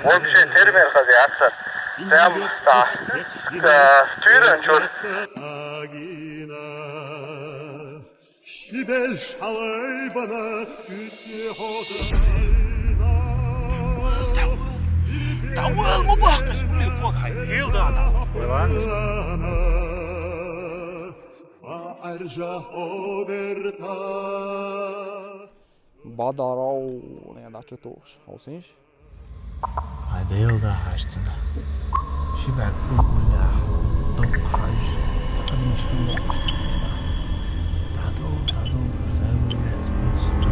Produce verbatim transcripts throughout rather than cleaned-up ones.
Вообще фермер хазяйство. Прям, да, да, тюрен чур. Шибел шалайбана. Давай, мубахкас, блин, вот, хай, ел да, да. Бадаров, не, да, что ты уж, осинш? Ай, да ел да, хаш цунда. Шибак, улля, док, хаш, та, адмиш, хам, док, уж, та, да. Даду, даду, забыл, просто.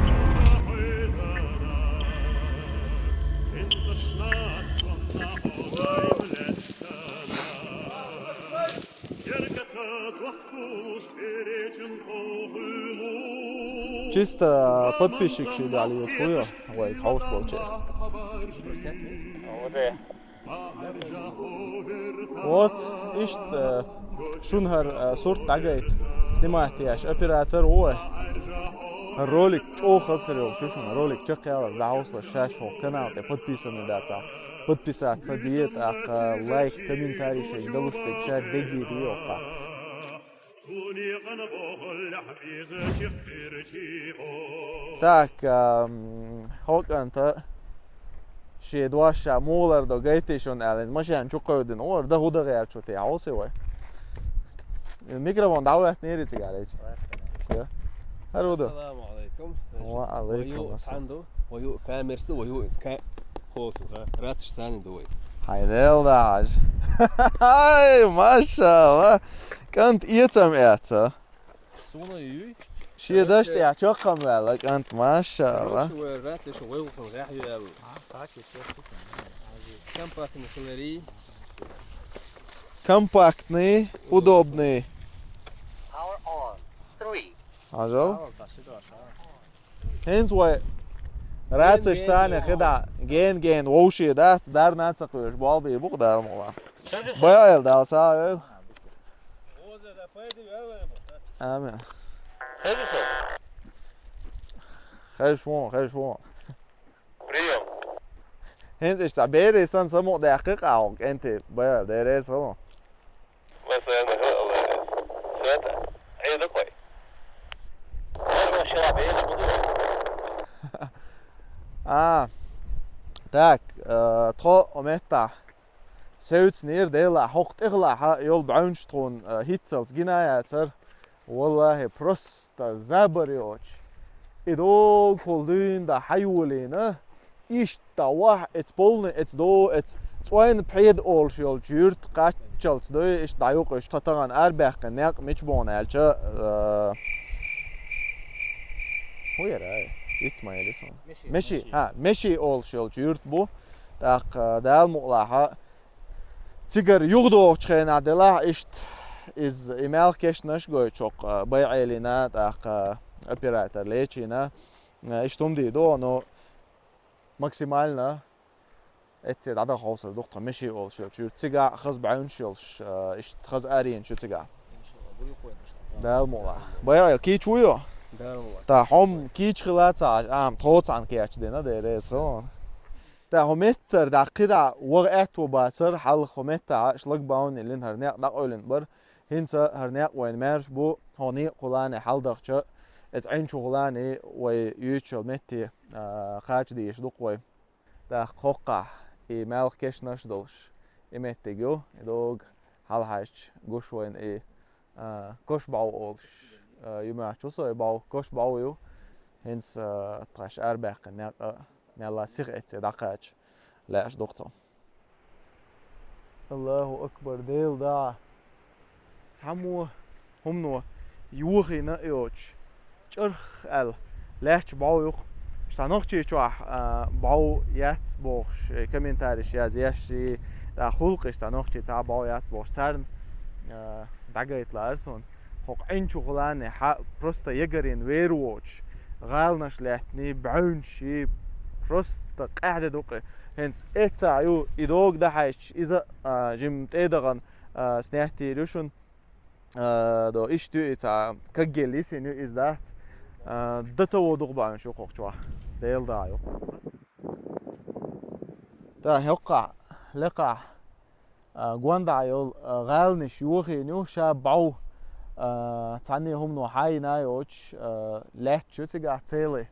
Чисто подписчик ши дали шуё, вай, хаус болче. Вот, ишт, э, шунхар, э, сурт дагайт. Снимать яш оператор, ой. Ролик чё хазхарил, шушун ролик чё кялас, да, хауслаш шаш, хо канал, те подписаны да, ца. Подписаться, диет, ака, лайк, комментарий, шей, да луштек, ша, деги, диока. Так, ам, хокъанта, ши дуаша мулар до гайтишун ален, машан чукъудин, ор да худа гэр чути, хауси вай. Микрофон давай, не рицик, алейч. Всё. Харуда. Ассаламу алейкум. Ва алейкум ассалам. Ваю танду, ваю камерсту, ваю иска. Холсу, а? Ратш сани дуй. Хай дел даж. Ай, машалла. Кант иецам яца. Суна юй? Ши дашт я чокам вела, кант, машалла. Короче, вай ратш, вай ухал гахю. Компактный хилери. Компактный, удобный. Power on. Three. Ажал? Хенц вай. Рацеш сани хида. Ген, ген, вовши да, дар нацакъуш, болби бух да мола. Баял дал са эл. Амин. Хешвон, хешвон. Приём. Хенц ишта бери сан само да хиқау, энти баял дерес само. Масалан, света. Эй, такой. А, так, э, тхо ометта. Севцнир дела хохтехла ха йол баунштхун, э, хитцалц гиная цар. Валлахи, просто забарёч. Идо холдуин да хайвулина. Ишта вах эц полны, эц до, эц цойн пхед олш йол чурт каччалц дой, ишта даюк, ишта таган арбяхка, няк мич бон алча, э, хуяра, it's my lesson. Меши, ха, меши олш йол чурт бу. Так, э, дал муълаха. Цигар югдохчхена дела ишт из имял кешнаш гойчок, э, бай элина, так, э, оператор лечина. Э, иштум ди до, но максимально эцце дада хосер духта меши олш йол чур. Цига хаз баунш йолш, э, ишт хаз арин чу цига. Дал мула. Бай ки чуё? Дал мула. Та хом кич хилаца, ам, тхоцан кияч дена, дерес хо. Та хо меттер да кида вар эт ва бацар, хал хо метта, шлагбаун илин хар няк, да ойлин бар. Хинца хар няк вайн мэрш бу, хони хулани халдахча, эц айн чу хулани вай ючел метти, а, хач диш дук вай. Да хокка, и мялх кешнаш долш. И меттигю, и дог халхач гуш вайн и, а, кош бау олш. А, юмач усо и бау, кош бау ю. Хинц, а, тхаш арбяхка няк, а, мяла сих эцце дакач. Ляш духтом. Аллаху акбар, дел да. Цамо, хумно, юхина йоч. Чарх ал. Ляч бау юх. Станохчи чуах, а, бау яц бохш, э, комментариш яз яши, да хулкиш станохчи ца бау яц бохш царн, а, дагайт ларсон. Хок айн чу хулани ха просто егорин вервоч. Галнаш лятни, баунши, просто къяде дукъи. Хенц эца ю, и дог да хайч, иза, а, жим тедаган, а, сняхти рюшун, а, до иштю ица, как гелисин ю издац, а, да того дух бауншу хокчуа. Дела дӀа ю. ТӀаккха хӀокхахь, лекхахь, а, гондӀа йолу, а, гӀаланаш йохийна ю, ша бӀов, а, цхьанне хӀумано хьайна йоцуш, а, лаьтташ ю цигахь целый.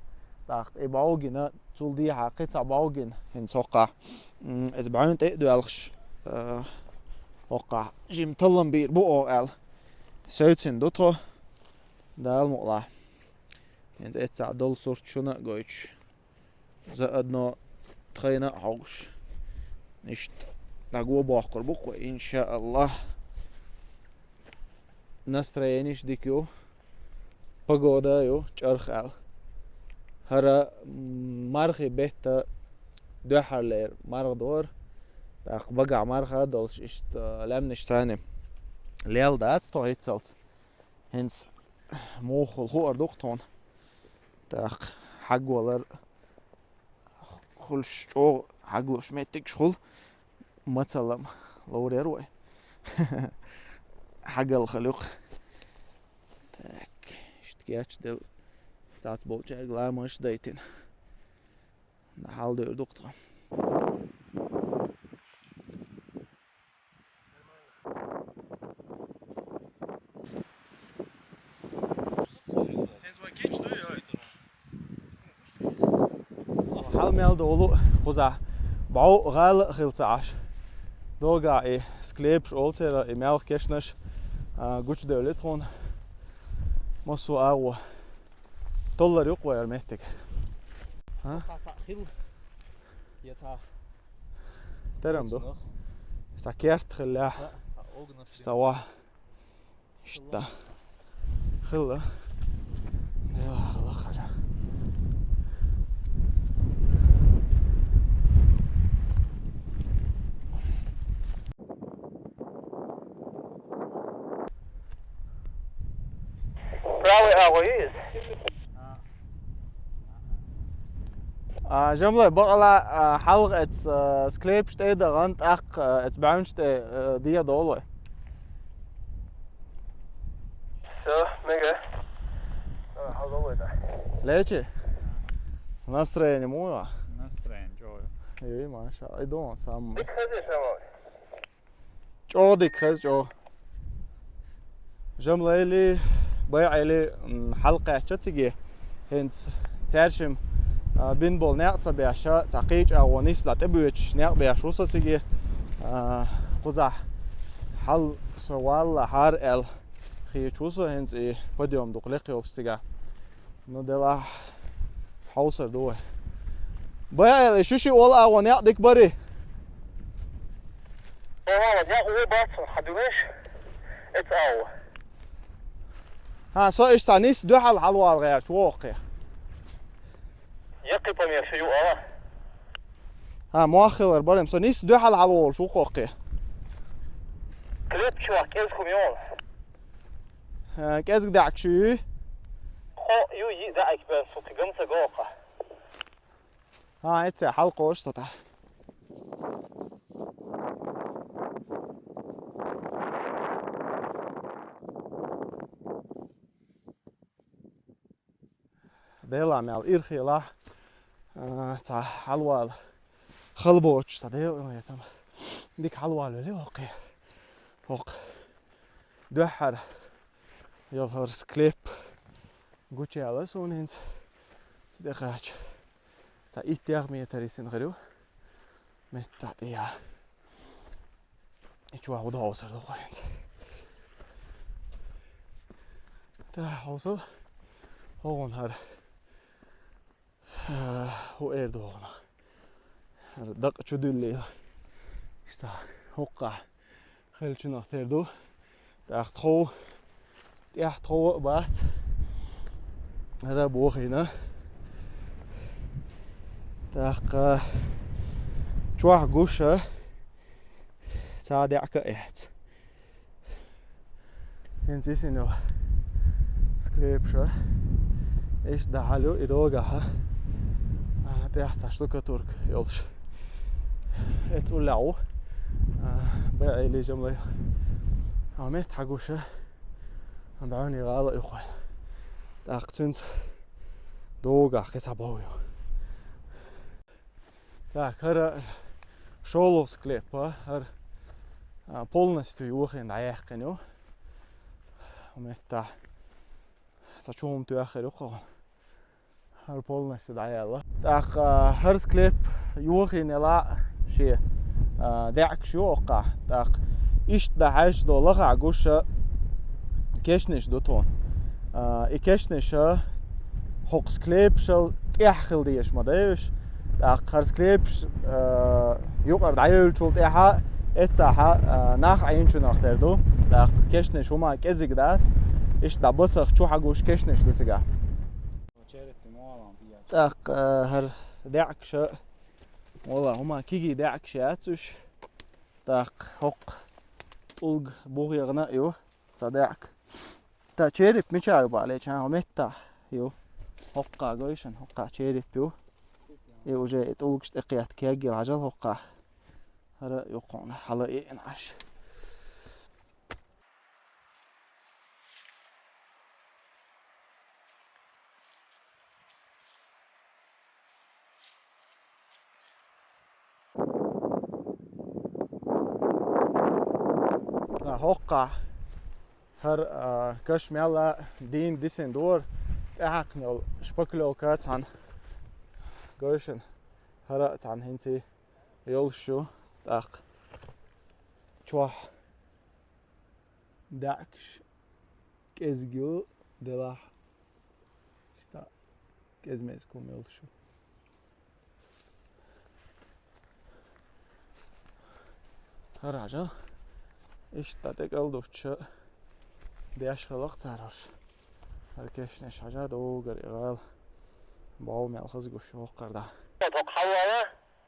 ТӀаккха и бӀов гина, цул дехьа кхин цхьа бӀов гина, хӀинца хӀокхахь. М, иза бӀаьвнийн тӀе а доьлхуш, а, хӀокхахь жима таллам бийр бу оха аьлла. Севцина ду тхо, Дала мукъалахь. ХӀинца эццахь долу сурт шуна а гойтуш. Заодно тхайна а хьовсуш. Иштта дӀаго боккхур бу-кх вай, иншааллахӀ. Настроениш дика ю, погода ю, чӀарх аьлла. ХӀара, м, мархи бетта дуьххьарлера марха дора, тӀаккха багахь марха а долуш, иштта лаьмнаш царна лелла дац тхо хӀинццалц. ХӀинца муха хуьлу хуур ду-кх тхуна. ТӀаккха хьагвалар хуьлуш чӀогӀа хьаглуш меттигаш хуьлу, мацалла ловр яра вай. Хьагалла хила ю-кх. Так, иштта кечделла цхьацца болчаьрга ламазаш дайтина. Хьал дер ду-кх тхо. Хьал мел долу кхузахь бӀов гӀала а хила ца Ӏаш. Догахь и склепаш олу церан, и мелха кешнаш, а, гучудевлла тхуна массо а агӀо. Толлар ю-кх вай хӀара меттиг. А? Цхьа цхьаъ хилла. Я цхьа. Терам ду. Цхьа керт хилла. Цхьа, цхьа огнаш. Цхьа ва. Иштта. Хилла. Дела лахара. Правый агӀо ю иза? А, Жамлай, бакъала, а, хьалха эца, а, склепаш тӀе а дахана, тӀаккха, а, эца бӀаьвнаш тӀе, а, дехьа долу вай. Всё, мега. А, хьал долу вай, да. Лечи? Настроение муха? Настроение чӀогӀа. Эй, машалла, ай дон сам. Дика хезий, Жамлай? ЧӀогӀа дика хеза, чӀогӀа. Жамлайли, БайгӀели, м, хьалакхаьчча циге, хӀинца цаьршимма, а, бина болу некъ ца беш, цхьа кхечу агӀо нисса дӀа тӀебоьдуш некъ беш ву со циге. А, кхузахь хьал со валлахьара аьлла хеташ ву со хӀинца и подъём дукха лекха йолуш цигахь. Ну, делахь, хьовсур ду вай. БайгӀели, шу шиъ волу агӀо некъ дика барий? О, некъ вон бац, хьан дуьнеш? Эца агӀо. ХӀан, со иштта цхьа нисса дуьхьал хьалавала гӀерташ ву хӀокхе. Яккхий помеша ю ала. ХӀан, мох хилар барем, со нисса дуьхьал хьалаволуш ву хӀокхе. Клеп чохь кӀезиг хӀума ю. Э, кӀезиг даьӀахкаш ю? Кхо ю, йиъ даьӀахк бен, со кхин ган ца го кха. ХӀан, эццехь хьалакхочуш со тахь. Дела мел ирхъелахь, а, цхьа хьалавала хала боцуш цхьа дела, ой, там дика хьалавала велий хӀокхе. ХӀокху дуьххьара йолу хӀара склеп гучуяьлла суна хӀинца. Цу тӀе кхаьчча, цхьа иттех метр йисина хир ю. Меттахь тӀе яа. И чохь хӀу дӀахьовсур ду хӀинца. ТӀе хьовсал хӀокхунах хӀара. А, хӀу эр ду хӀокхунах. ХӀара дакъа чу дуьллийла. Иштта хӀокхахь хилчунах тера ду. ТӀаккха тхов, тӀехь тхов а бац. ХӀара бохийна. ТӀаккха чохь гуш а, цхьа даьӀахк а яц. ХӀинца йисина йолу склепаш а. Иштта дӀахьал ю и догахь а. А, тӀехь цхьа штукатурка йолуш. Эцу уллехь ву. А, БайгӀели, Жамлай. А, метта хьан гуш а. БӀаьвнийн гӀала а ю кхуьнан. ТӀаккха цуьнца догахь кхин цхьа бов ю. Так, хӀара шолгӀа склеп, а, хӀара, а, полностью юххе дӀаяьккхина ю. ХӀа меттахь цхьа чу хӀума тоьххира ю кху. ХӀара полностью дӀаяьлла. ТӀаккха хӀара склеп юххе елахь шен, а, даьӀахкаш ю оккхахь. ТӀаккха иштта дӀахьаьжча долу лахахь гуш кешнаш ду тхуна. А, и кешнаш хӀокху склепашал тӀехь хила дезаш ма дай уьш. ТӀаккха хӀара склепаш, а, юкъара дӀайевллачул тӀаьхьа эццахь, а, нах Ӏийначунах тера ду. ТӀаккха кешнаш хӀума кӀезиг дац. Иштта дӀа басах чу хьагуш кешнаш ду цигахь. ТӀаккха, а, хӀара даьӀахкаш, вала, хӀума кегий даьӀахкаш яц уьш. ТӀаккха хӀокху тӀулга бухе гӀана а ю, цхьа даьӀахк. Та череп мичахь ю бахьалийча, хӀокху меттахь ю. ХӀоккхахь гой шуна, хӀоккхахь череп ю. И уже и тӀулгаш тӀекхетта кегийла хьажал хӀоккхахь. ХӀара а ю кхунна хьала а йиъна Ӏаш. ХӀоккхахь хӀара, а, каш мел а дийна дисина дора, тӀехьакхна йолу шпаклёвка цхьаьна гой шуна, хӀара а цхьаьна хӀинца йолуш ю, тӀаккха чохь даьӀахкаш кӀезиг ю, делахь иштта кӀезмезиг хӀума йолуш ю. ХӀара хьажа, иштта тӀекӀел дуттуш деш хилла-кх цара хӀорш. ХӀара кешнаш хьажа, догара и гӀала бов мел хаза гуш ю хӀокхара дӀа. ХӀокху хьалвала,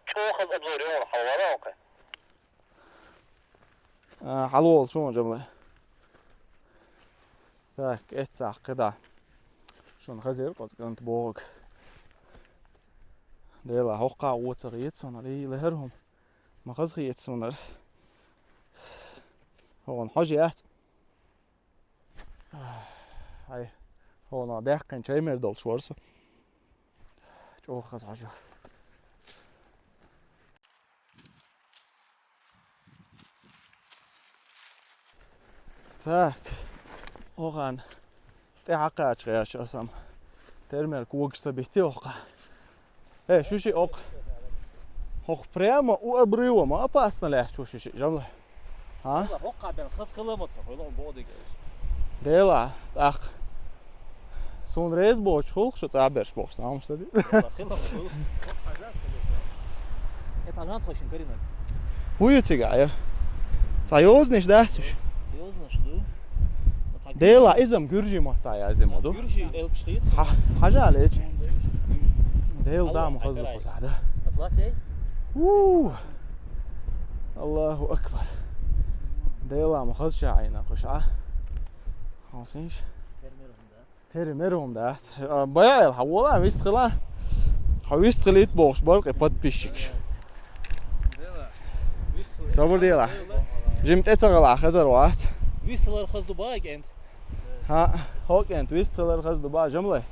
чӀогӀа хаза обзор йогӀур хьалвала хӀокху. А, хьалаволчу вон жамле. Так, эццахь кхидӀа. Шуна хазера кхуза кӀант бохург. Делахь, хӀоккхахь вон ца хета суна, ле-, лехара хӀума. Ма хаза хета суна. ХӀокхунна хьожа яц. Хьай, хӀокхунна даьккхина чай мер долуш вара со. ЧӀогӀа хаза хьожа. Так. ХӀокхунна тӀе хьакхача гӀерташ аса-м. Термер когаш ца битти хӀокхахь. Э, шу шиъ хӀокху. ХӀокху прямо у обрыва ма опасно лаьтташ ву шу шиъ, жамле. А? ХӀокхахь бен хаза хила ма ца хуьлу, боху дика. Делахь, тӀаккха. Суна реза боцуш хуьлу шу цӀа берш бохуш, сан хӀумаш ца ди. Хила ма хуьлу. Я цхьа жан тхойшин карина. ХӀун ю цигахь, я? Цхьа йозанаш дац уьш? Йозанаш ду. Делахь, иза-м гуьржийн маттахь яздина ма ду? Гуьржийн элпаш хийца. Хьа-, хьажа леча. Дела, да, ма хаза кхузахь, да. Аслатей? Вуу! Аллаху акбар. Дела, ма хаза ча Ӏийна кхуш, а? Хьо синш? Тера мер хӀума дац. А, баягӀ эл, хьан вола, вист хила? Хьо вист хилийта бохуш бара кхин подписчикаш. Сабур дела. Жим тӀе ца гӀала хезар вац. Вист хилар хаза ду бакъ кӀент. ХӀаъ, хӀокху кӀентан вист хилар хаза ду бакъ, жамле.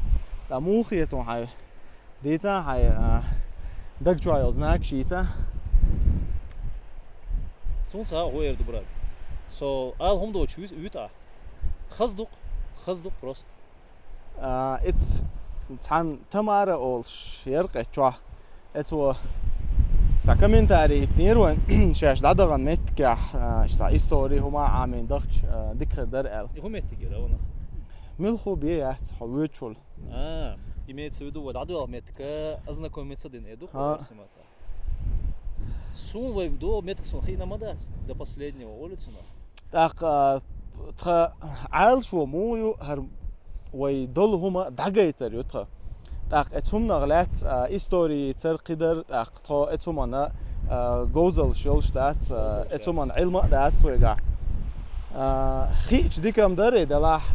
ТӀа муха хетон хьайн? Дийца хьайн, а, даг чохь йолу знак шийца. Сунца хӀун эр ду, брат? Со ала хӀума доцуш вуьт-, вуьту ахь? Хаза ду-кх, хаза ду-кх просто. А, эц цхьана Тамара олуш яра кхечохь. Эцо цхьа комментарий итинера вайн, шаьш дӀадахана меттигехь, а, цхьа истори хӀума Ӏамийна дахча, а, дика хир дара аьлла. И хӀун меттиг яра, ванах? Милхо бен яц, хьо воьдучул. А, имеется в виду, вай дӀадоьлху меттиг, ознакомиться дина, э, ду, хӀа. Суна вай догӀу меттиг суна хиъна ма дац, до последнего, олу цунах. ТӀаккха, а, тхан Ӏалашо муха ю, хӀара вай долу хӀума дӀагайтар ю тхан. ТӀаккха эцу хӀуманах лаьцна, а, историйцара кхидара, тӀаккха тхо эцу хӀуманна, а, говзаллаш йолуш дац, а, эцу хӀуманна Ӏилма а дац тхоьгахь. А, хиъча дика-м дара и делахь,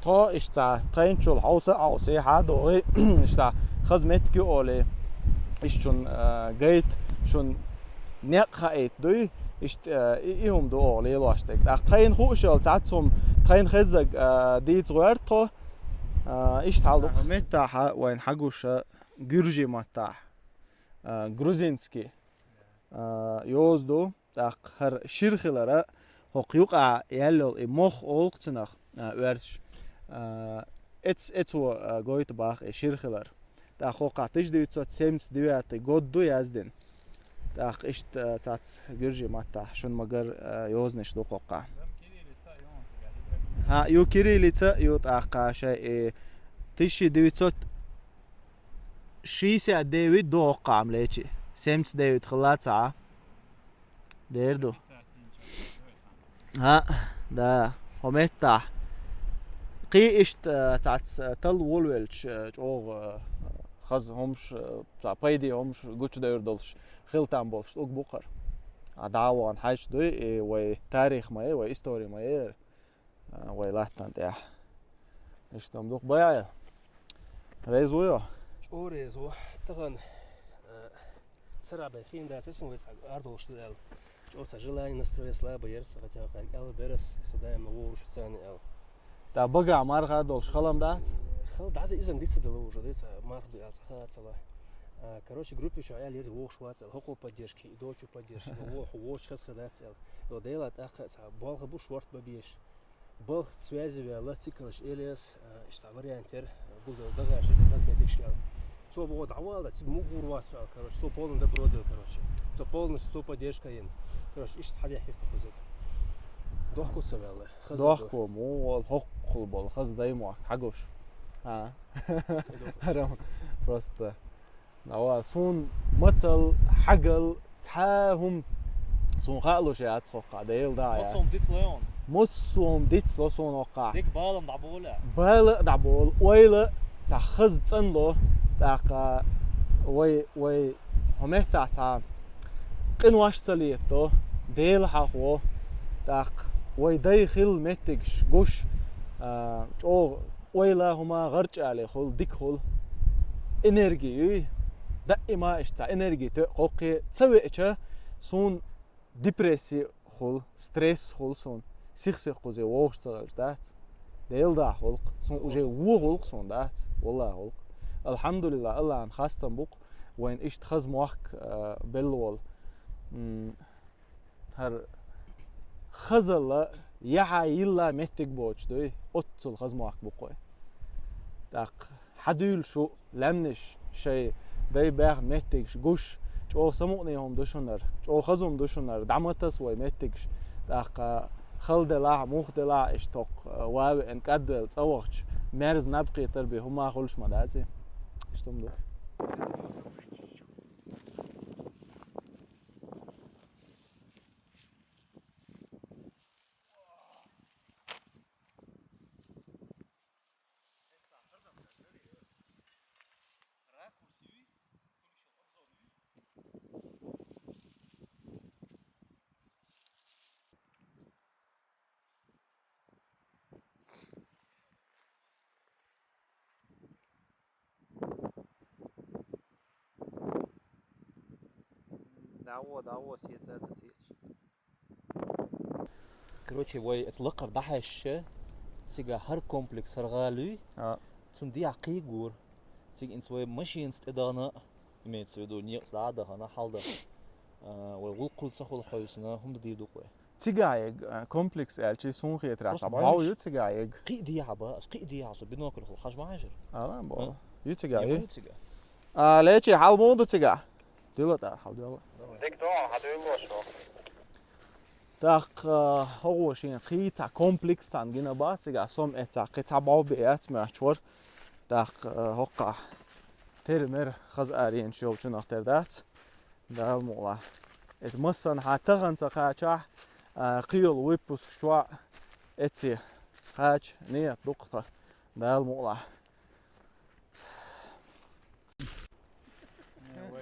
тхо иштта тхайначул хьовса а хьовсий, хьа а догӀий, иштта хаза меттиг ю олий, иштта шуна, а, гайта, шуна некъ хаийта дуй, иштта, а, и, и хӀума ду оха лелош дерг. ТӀаккха тхайна хууш йолу цхьацца хӀума, тхайна хезнарг, а, дийца гӀерта тхо, а, иштта хьал ду. Меттахь вайна хьагуш гуьржийн маттахь. а, грузинский, а, йоза ду. ТӀаккха хӀара шира хилар, хӀокху юкъахь яьлла йолу и мох олу цунах, а, оьрсаша. А, эц-, эцо, а, гойту боху и шира хилар. ТӀаккха хӀокхахь тысяча девятьсот семьдесят девятый год ду яздина. ТӀаккха иштта, а, цац гуьржийн маттахь шуна ма-гарра, а, йозанаш ду хӀокхахь. ХӀа, ю кириллица, ю тӀаккха шайн и тысяча девятьсот шестьдесят девять ду хӀокхахь ам лечи. Семьдесят девять хилла ца Ӏа. Дера ду. ХӀа, да, хӀо меттахь. Кхин иштта, а, цац, а, талла волавелча, а, чӀогӀа, а, хаза хӀумаш, а, цхьа пайде хӀумаш гучудевр долуш хила там болуш уг бу хӀара. А дӀа а вахана хьаьжча дуй, и вай тарих ма е, вай истори ма е, а, вай латтана тӀехь. Иштта ма ду-кх, байа. Реза вуй хьо? ЧӀогӀа реза ву. Тахана, а, сарабай хин дац, сан вай цхьа ардолуш ду аьлла. ЧӀогӀа цхьа желание, настроение слабое яра сан, хотя вайн аьлла берас, со даимна вогӀуш ву царна аьлла. Да, багахь марха долуш хала ма дац? Хала дӀа ду, иза диц ца дала уже, дай цхьа марха ду аьлла, цхьа хаа ца ло. А, короче, группе чохь аьлла яра вогӀуш вац аьлла, хӀокхо поддержка, и дочу поддержка, хӀо, хӀо вочу хаза хир дац аьлла. Йо, Дела тӀаккха цхьа болх бу шорта бан безаш. Балха связи ваьлла, цига, короче, Элиас, а, иштта цхьа вариант яра, а, гулдала дагӀаш, иштта хаза метигаш аьлла. Цо боху дӀавала, цига муха гӀур вац аьлла, короче, цо полный добро делла, короче. Цо полностью цо поддержка йина. Короче, иштта хьадехкира кхузиг. Дохко ца ваьлла, хаза ду. Дохко, муха волу, хӀоккхул болу, хаза дай мохк, хьагуш. А. Хьарам. Просто. Ава, суна мацалла, хьагалла, цхьа а хӀума суна хаалуш яц хӀокхахь, Дела да яц. Массо а хӀума дицло хьуна. Массо а хӀума дицло суна хӀокхахь. Дика бала а дӀаболу. Бала а дӀаболу, ойла а цхьа хаза цӀанло, тӀаккха вай, вай хӀокху меттахь цхьа къинош ца летадо, Дела хьахаво, тӀаккха вай дай хилла меттигаш гуш, а, чӀогӀа ойла, хӀума гӀарчӀале хуьлу, дика хуьлу. Энерги юй. Даима иштта цхьа энерги тоьа кхоккхе ца веача, суна депрессия хуьлу, стресс хуьлу суна. Сих-сих кхузе вогӀуш ца хилча дац. Дела да хуьлу-кх. Суна уже вон хуьлу-кх суна дац. Валлахьи хуьлу-кх. Алхьамдулиллахь, Аллахьан хастам бу-кх. Вайна иштта хаза мохк, а, белла волу. М, ХӀара хазалла яхьа йилла меттиг боцуш дуй, оццул хаза мохк бу-кх вай. ТӀаккха хьадуьйлуш ву лаьмнаш шайн дай баьхна меттигаш гуш, чӀогӀа самукъане хӀума ду шунара, чӀогӀа хаза хӀума ду шунара, дӀа ма таса вай меттигаш. ТӀаккха хала делахь а, муха делахь а, иштта хӀокху ван а веана кӀадвелла цӀа вахча, мерза наб кхетар бен хӀума хуьлуш ма дац и. Иштта хӀума ду. ДӀаво, дӀаво, сецаца сеч. Короче, вай оцу лакхара дӀахьаьжча, цигахь хӀара комплекс, хӀара гӀала юй, а, цунна дехьа кхийгора. Цига инца вай машинаца тӀедахана, имеется в виду, некъаца дӀа а дахана, хьалдахана. А, вай гӀуллакх хуьлу ца хуьлу хьовсина, хӀума дан дийр ду-кх вай. Цигахь ерг, а, комплекс аьлча, суна хетарехь, просто цхьа бов ю цигахь ерг. Кхин а дехьа ба, ас кхин а дехьа, со бинокль хуьлу, хьажа ма хьажара. Ала, бо. А? Ю цигахь, ю? Ю цигахь. А, лечи, хьал муха ду цигахь? Дуьйла тӀаккха, хьал дуьйла. Дика ду, хьан дуьйлало шо. ТӀаккха, а, хӀокхо шена кхин цхьа комплекс цхьаьна гина бац, цигахь сом эцахь, кхин цхьа бов бен яц моьттуш вара. ТӀаккха, а, хӀокхахь тера-мера хаза аренаш йолчунах тера дац. Дала мукъалахь. Иза массанхьа тахана ца кхачахь, а, кхин йолу выпуск чохь эцце кхача ният ду-кх тхан. Дала мукъалахь.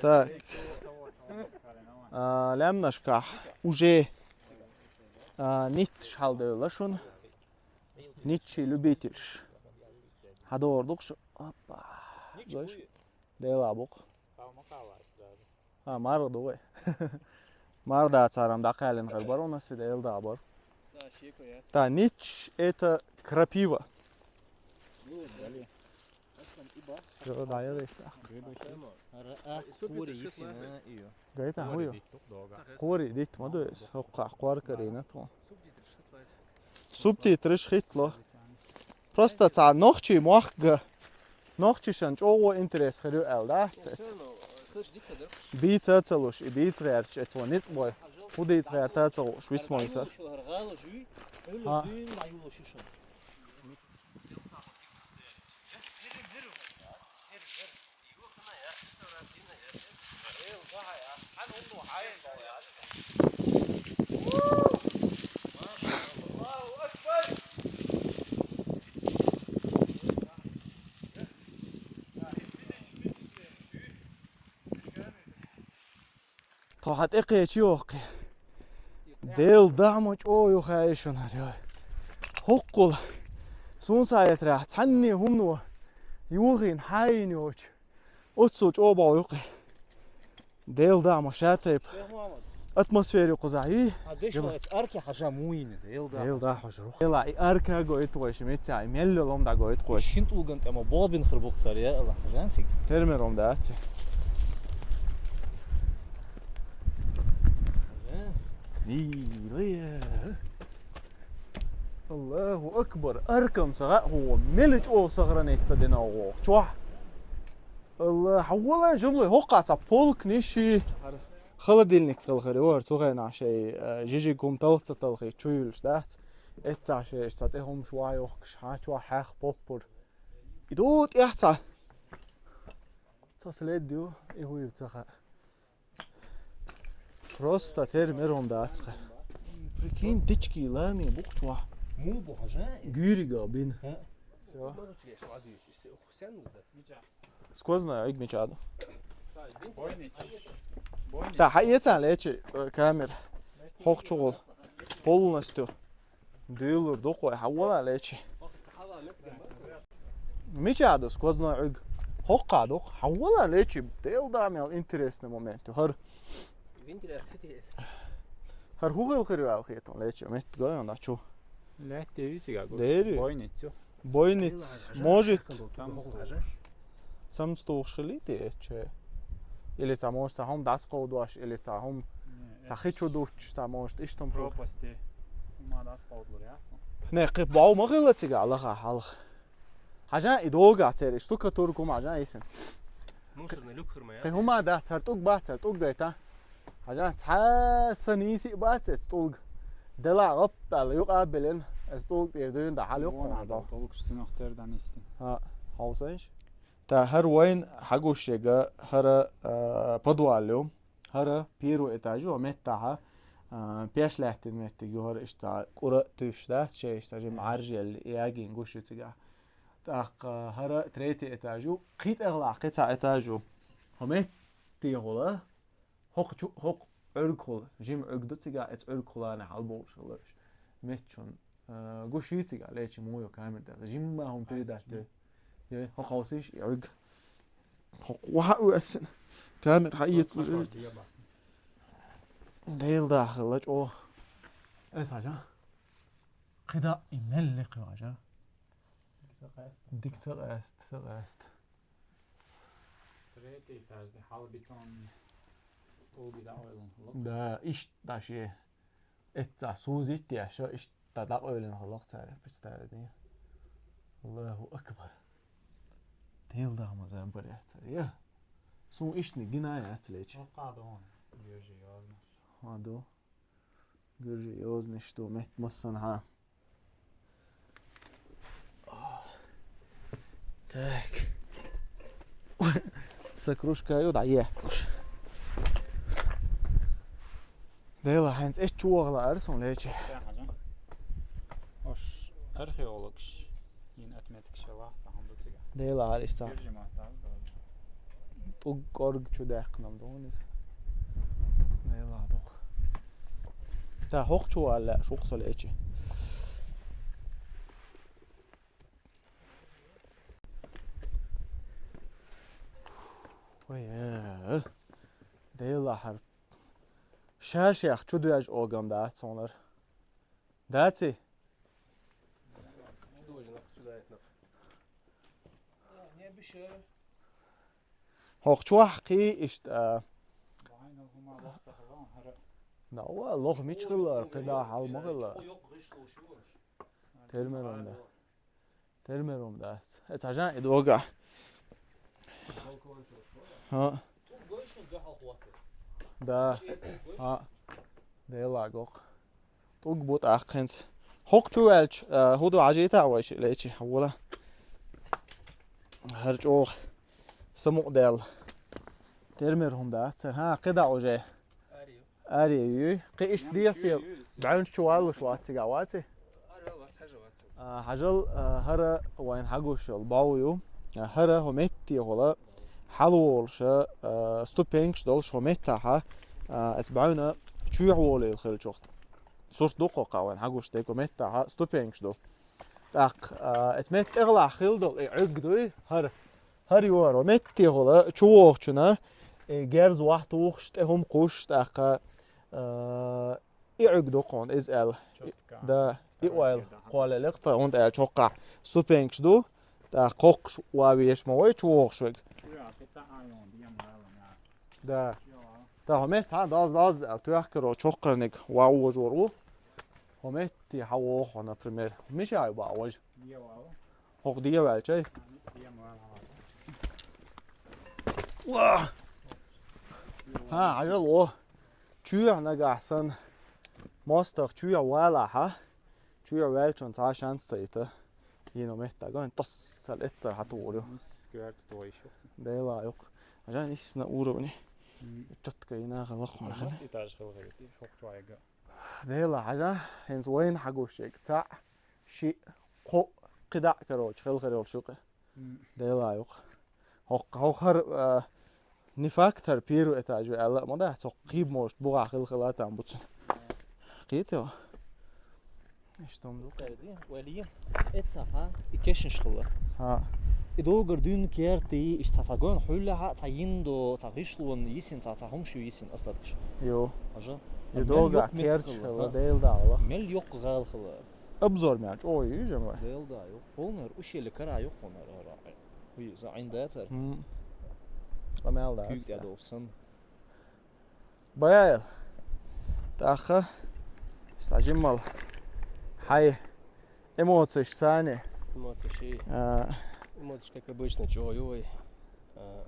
Так. А, лаьмнашкахь уже, а, нитташ хьалдевлла шуна. Нитчий любительш. ХьадогӀур ду-кх шу. Опа. Дела бу-кх. А, марха ду вай. Марха дацарам дӀакхаьллина хир бара, у нас и Дела да бара. Та, нитч — это крапива. Всё, да, я весь. Ара, а, кури йисина, ио. Гайта, хӀу ю? Кури дит ма ду эс, хӀокха кхор карина тхо. Субтитраш хӀиттлу. Просто цхьа нохчий мохк га. Нохчишан чӀогӀа интерес хир ю аьлла, да, цец. Бийца а ца луш, и бийца гӀерташ эцо ницкъ бой. ХӀу дийца гӀерта а ца луш, висмойса. ХӀа. Тхо хьа тӀекхечи йохкхи. Дел дахьа ма чӀо ю хаьа шуна, йой. ХӀоккхул. Сунса ятрахь, цхьанне хӀумно. Юхин хьайин йоч. Оццул чӀо боху юккхи. Дел дахьа ма ша тайп. Атмосфера кхузахь, и? А деш Гила. Вац, арки хьажа муйина, дел да. Дел да хьожа рух. Дела, и арка гойту вай шимица, и мелле лом да гойту вай. Шин тӀулган тӀема болбин хир бух цар, я Аллах, хьажан циг. Термером да аци. Хьажан. Вилая. Аллаху акбар. Аркам ца гӀа хӀу, мелич о сагранеца дина гӀо. Чохь. Аллах, хьаввала жуллуй, хӀокха ца полк ниши. Холодильник хилхари, вар, цу хенахь шей, э, жижиг хӀума талх ца талхи, чу юлуш дац. Эццахь шей, ца тӀе хӀумаш ван йохкаш, хьан чохь хьех поппур. И ду тӀехь ца. Ца след ю, и хӀу ю ца хаьа. Просто тер мером дац хьа. Прикинь, дички лами бухчуа. Му бу хьажа? Гюрига бин. Всё. Сквозная иг мичаду. Бойнич. Бойнич. Та хьаэца лечи, э, камера. Хохчугул. Полностью. Дуьйлур ду кхой, хьаввала лечи. Мича ду сквозной Ӏуьг? Хоккха ду, хьаввала лечи. Дел да мел интересный момент ю. ХӀар. ХӀар хӀу хил хир ваьл хетун лечи, метта гой он дачу. Летте ю цига гуш. Дери. Бойницу. Бойниц, может. Цамц тухуш хилий те, че? Или ца может ца хӀум дас кховдош, или ца хӀум ца хи чу дуч, ца может иштум ху. Пропасти. Ма дас кховдлур яц. Не, кхи бау ма хила цига лаха халх. Хьажа и дога цери штукатурку ма хьажа исин. Мусорный люк хирма я. Кхи хӀума да, цар тӀуг ба, цар тӀуг гайта. Хьажа цхьа са нийси бац эс тӀулг. Дела гӀап аьлла юкъа белен, эс тӀулг тӀера дуьйна да хьал юкъа Вон хьона ада дал. ТӀулг стинах тер дан истин. Ха, хьовсанш. Та хӀара вайн хьагуш яга хӀара, а, подвал ю. ХӀара первый этаж ю, меттахьа, а, пеш лаьттина меттиг ю, хӀара иштта кура туьш дац, шей иштта жим Мгм. Ӏаржел ягин гуш ю цига. ТӀаккха хӀара третий этаж ю, кхи тӀехлахь кхи цхьа этаж ю. Хьо меттигахула, хӀокху чу, хӀокху Ӏуьргахула, жим Ӏуьрг ду цига, эца Ӏуьргахула нахь хьалбовлуш хиларш. Меттачун, а, гуш ю цига, лечи муо камер дара. Жимма хӀума передать де. Е, хьо хьовсийш, и Ӏуьрг. Хьо ваха уьсина. Камер хьаэца лужа. Дел дахала чӀо. Эс хьажа. Кхида и мел лекхи важа. Дик ца къаст, ца къаст. Третий этажный хьал бетонный. Тулги да ойлун. Да, ишт даше. Эцца сузит я, шо ишт Та дакъойлина хӀаллакх цара, представь, дий? Аллаху акбар. Тел дахма зам баряц цара, я. Сун ишни гина яц лечи. Хьо кхадон, гержи ёзнаш. Ха ду. Гержи ёзнаш ду, мет массан хьа. Так. Са кружка ю дӀаетталуш. Дела, хьайнца эччу вагӀа лаар сон лечи. Ош археологаш йин отметкаш лахца хьан ду цига. Дела, ариш ца. Держи ма, так, давай. ТӀуг кӀорг чу даьккхинам ду вон иза. Дела, дукха. Та хӀокху чу валла, шукх со лечи. Ой, э. Дела хьар. Ша-шех чу доьжа огам дац хьунар. Даци? Чу доьжа нах, чу даьтта нах. ХӀокху чохь кхин иштта, а, да, ва, лоха мича хилла, кхидӀа хьал ма хилла. Термером да. Термером дац. Э, цхьа жан и догахь. ХӀа. Да. ХӀа. Дела гоху. ТӀуг бу тӀаккха хӀинца. ХӀокху чу ваьлча, а, хӀун ду, хьажийта вай ши лечи хьула. ХӀара чӀогӀа самукъадаьлла. Термер хӀума дац цара. ХӀа, кхидӀа уже. Аре, юй. Кхин иштта дехьа бӀаьвнаш чу валлуш вац цигахь, ваци? А, хьажал, а, хӀара вайн хьагуш йолу бӀов ю. А, хӀара хӀо меттехула хьалаволуша, а, ступенькаш долуш хӀо меттахь, а, эца бӀаьвна чоьхьа волийла хилчух. Сурт ду кхокха вайн хьагуш дерг хӀо меттахь ступенькаш ду. ТӀаккха, а, эца метта тӀехула хила долу и Ӏуьрг дуй, хӀара. ХӀара ю хӀара, меттехула чу вохучуна, и герз вахь тухуш, тӀе хӀума кхуш, тӀаккха, а, и Ӏуьрг ду кхуна, иза аьлла. Чотках. Да, и ойла кхолла лекха, хӀунда аьлча хӀокхахь ступенькаш ду, тӀаккха кхокхуш ван веш ма вай чу вохуш вега. Да. Та хӀо метта, хьан даз, даз аьлла, тоьхкаро чоккхарниг ван вожор ву. ХӀо метте хьан воху, например. Миша ю бан вожа? ХӀокху дегӀа ваьлча, ай? Уа! ХӀа, хьажал, о! Чоьхьа нагахь санна, мостагӀа чоьхьа валахьа, чоьхьа ваьллачун цхьа шанс ца йита. Йина меттаг вайн тасса эццара хьатур ю. Дела юкъ. Жан иссна уровне. Чотка йина гӀалахь ван. Дела хьажа, хӀинца вайна хьагуш ерг цхьаъ, шиъ, кхоъ, кхидӀа, короче, хила хир йолуш юкъа. Дела юкъа. ХӀокху, хӀокху хӀара, а, не факт, хӀара первый этаж ю аьлла а ма дац, хӀокху кхийба может бугӀа хила хила там буцуна. Кхетий хьо? Иштта хӀума ду. Вай лийна, эццахьа, и кешнаш хилла. ХӀа. И догар дуьйна керти, иштта цхьа, цхьа гойн хьуьллехьа, цхьа йиндо, цхьа гӀишлон йисина, цхьа, цхьа хӀумаш ю йисина остаткаш. Йо. Хьажа? И догар керти хилла, Дела дала. Мел йоккха гӀала хилла. Обзор мя чӀогӀа ю, жамай. Дела да, ю. Хьунар, ушели кара ю хьунар, ара. Уй, за Ӏин дацар. М. Къамел дац. Куьйга тӀе долуш санна. Баял. ТӀаккха, сан жиммал. Хьай. Эмоцеш цани. Эмоцеш. А. Эмоцеш, как обычно, чё, ой. А.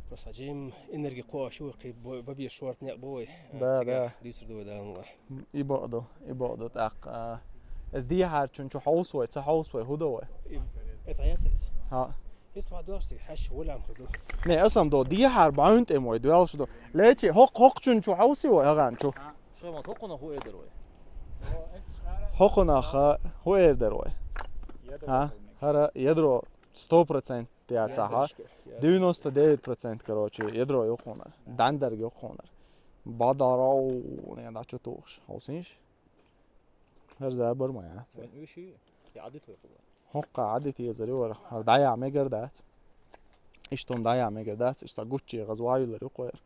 Просто жим энерги кхоаш ву, кхи бо-, бабе шорт некъ бу вай. А, да, цига да. Дуьйцур ду вай, да, ну. И бакъ ду, и бакъ ду, тӀаккха. А. Эс дехьарчун чу хьовсу вай, ца хьовсу вай, хӀу ду вай? И, эс Ӏаясрис. Хьа. Ис ма дош си, хьаш гулам худу. Не, асам до, дехьар баунт эм вай, дуьлш ду. Лечи, хӀокх-, хӀокхчун чу хьовси вай, агӀан чу. А, шо ма хӀокхунах хӀу эдер вай? ХӀокхунах, а, хӀу эдер вай? Ядро. А? ХӀара, ядро сто процент яцахьа. Ядро. Девяносто девять процент, короче, ядро ю хьунар. Дандарг ю хьунар. Бадаров, не, да, чу тухуш. Хьовсинш? ХӀара забар ма яц. Вайн уьши, я Ӏадит вай хӀума. ХӀокха Ӏадит езар ю вара. ХӀара дӀаяа мегар дац. Иштта хӀума дӀаяа мегар дац. Иштта гуччи гӀаз ваюлар ю кхояр.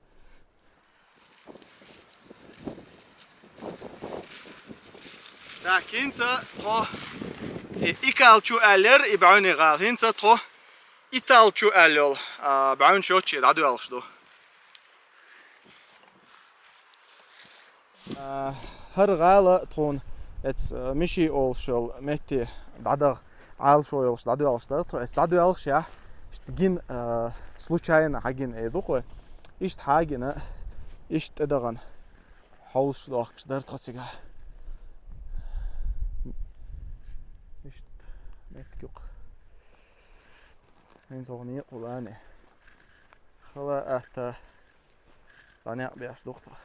Так, хӀинца тхо и, и кал чу аьллер, и бӀаьвни гӀала. ХӀинца тхо и тал чу аьлла йолу, а, бӀаьвнаш йоцчи дӀадоьлхуш ду. А, хӀара гӀала тхуна эц, а, Миши олуш йолу метте дӀадаха Ӏалашо йолуш дӀадоьлхуш дара тхо. Эц дӀадоьлхуш яхь, иштта гин, а, случайно хьагина эр ду кхо. Иштта хьагина, иштта тӀедахана хьовсуш дохкуш дара тхо цигахь. Иштта меттиг юкъа. ХӀинца хӀокху некъа вулани. Хала атта. Дан некъ беш духтах.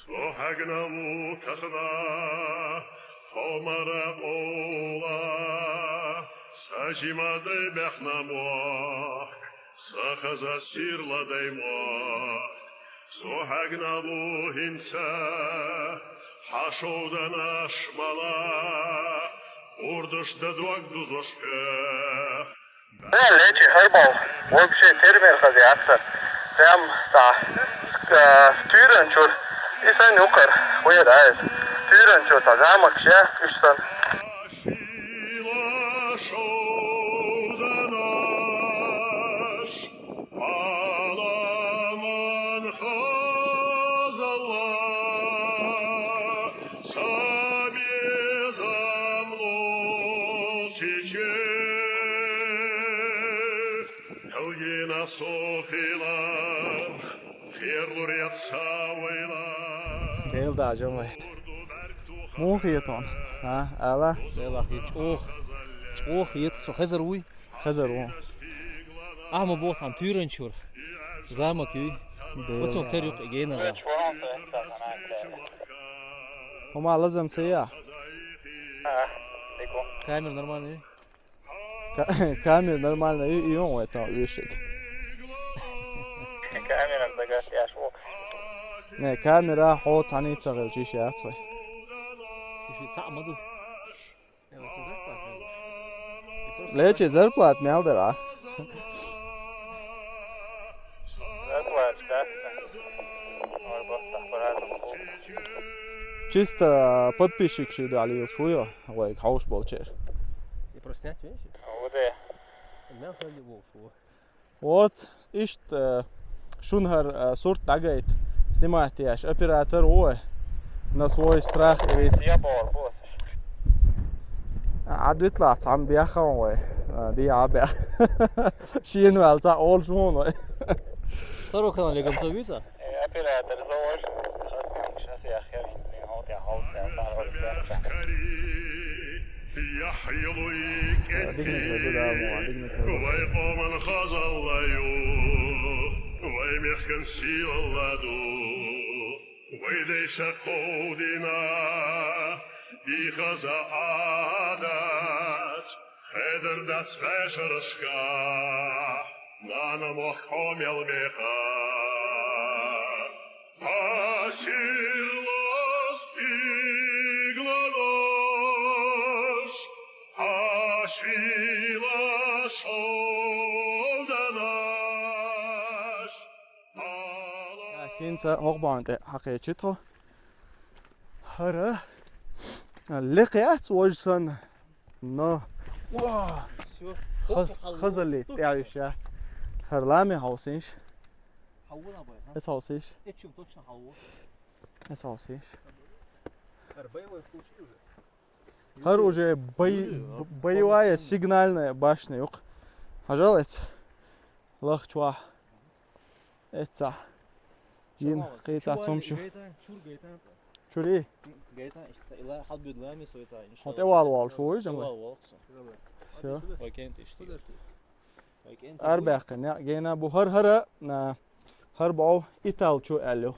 Со хьагна ву тахана, хьо мара къола, са жима дай бехна мохк, са хаза сирла дай мохк. Со хьагна ву хӀинца, хьа шовданаш мала, хурдаш да дог дузош хьех. Лечи хӀарбал, вообще термер хазе аццар. Прям та, э, туьйран чур. И сан юкъар, хуер айс. Туьйран чур, та замок ше, уьш сан. Шовданаш, аламан хазалла, сабезам лол чиче, хьалгина софила, херлур ятса вайла. Дел да, жамай. Муха хетон? А, ала? Делах, и чух. Чух, и цо хазар уй. Хазар ву. Ахма босан тюрен чур. Замок юй. Дел. Оцох тер юк гейнага. Хьума лазам ца я? Камера нормальный? Ка-, камера нормальный, и, и он это вешает. Камера загас яш ву. Не, камера хо цани цагыл чиш я цой. Шиши ца маду. Лечи зарплат мялдара. Зарплат, да? Ой, бахта, парадом. Чисто подписчик ши далил шуё, вай хауш болчер. И просто снять, видишь? А вот, э. Мел ходил волшу. Вот, иштта, э, шун хӀара, э, сурт дӀагайта, снимать деш оператор ву, на свой страх и риск. Я бор, бос. Ӏадвитлахь, цхьамма беххан вай, э, диа бех. Шен ваьлла цхьа олуш ву вай. Второй канал легам ца вуьйца? Э, оператор зовож. Сейчас я хер не знаю, вот я хауса, я пароль. Дигнет вега да, мо, дигнет вега. Вай къоман хазалла ю, вай мехкан сийлалла ду, вай дайша кховдина, и хаза Ӏадат, хедар дац бешарашка, нана мох кхо мел меха. Хьасилла стигланаш, хьашила шовданаш. ХӀинца хӀокху бахьана тӀе хьакхечи тхо. ХӀара лекха яц вожа санна, но. Всё. Ха-, хазаллица тӀаьхьа йиш яц. ХӀара лами хьовсийша. Хьалву набай, ха? Эца хьовсийша. Эцчум точно хьалву. Эца хьовсийша. ХӀара боевой включи уже. ХӀара уже бой-, б-, боевая сигнальная башня юкъа. Хьажал эца. Лахча вахь. Эца. Йина, кхийца цомчу. Чури? Хьо тӀе вала волуш ву, жамле? Всё. Арбаьккхина некъ гена бу хӀара, хӀара, а, хӀара боху Италчу аьлла ю.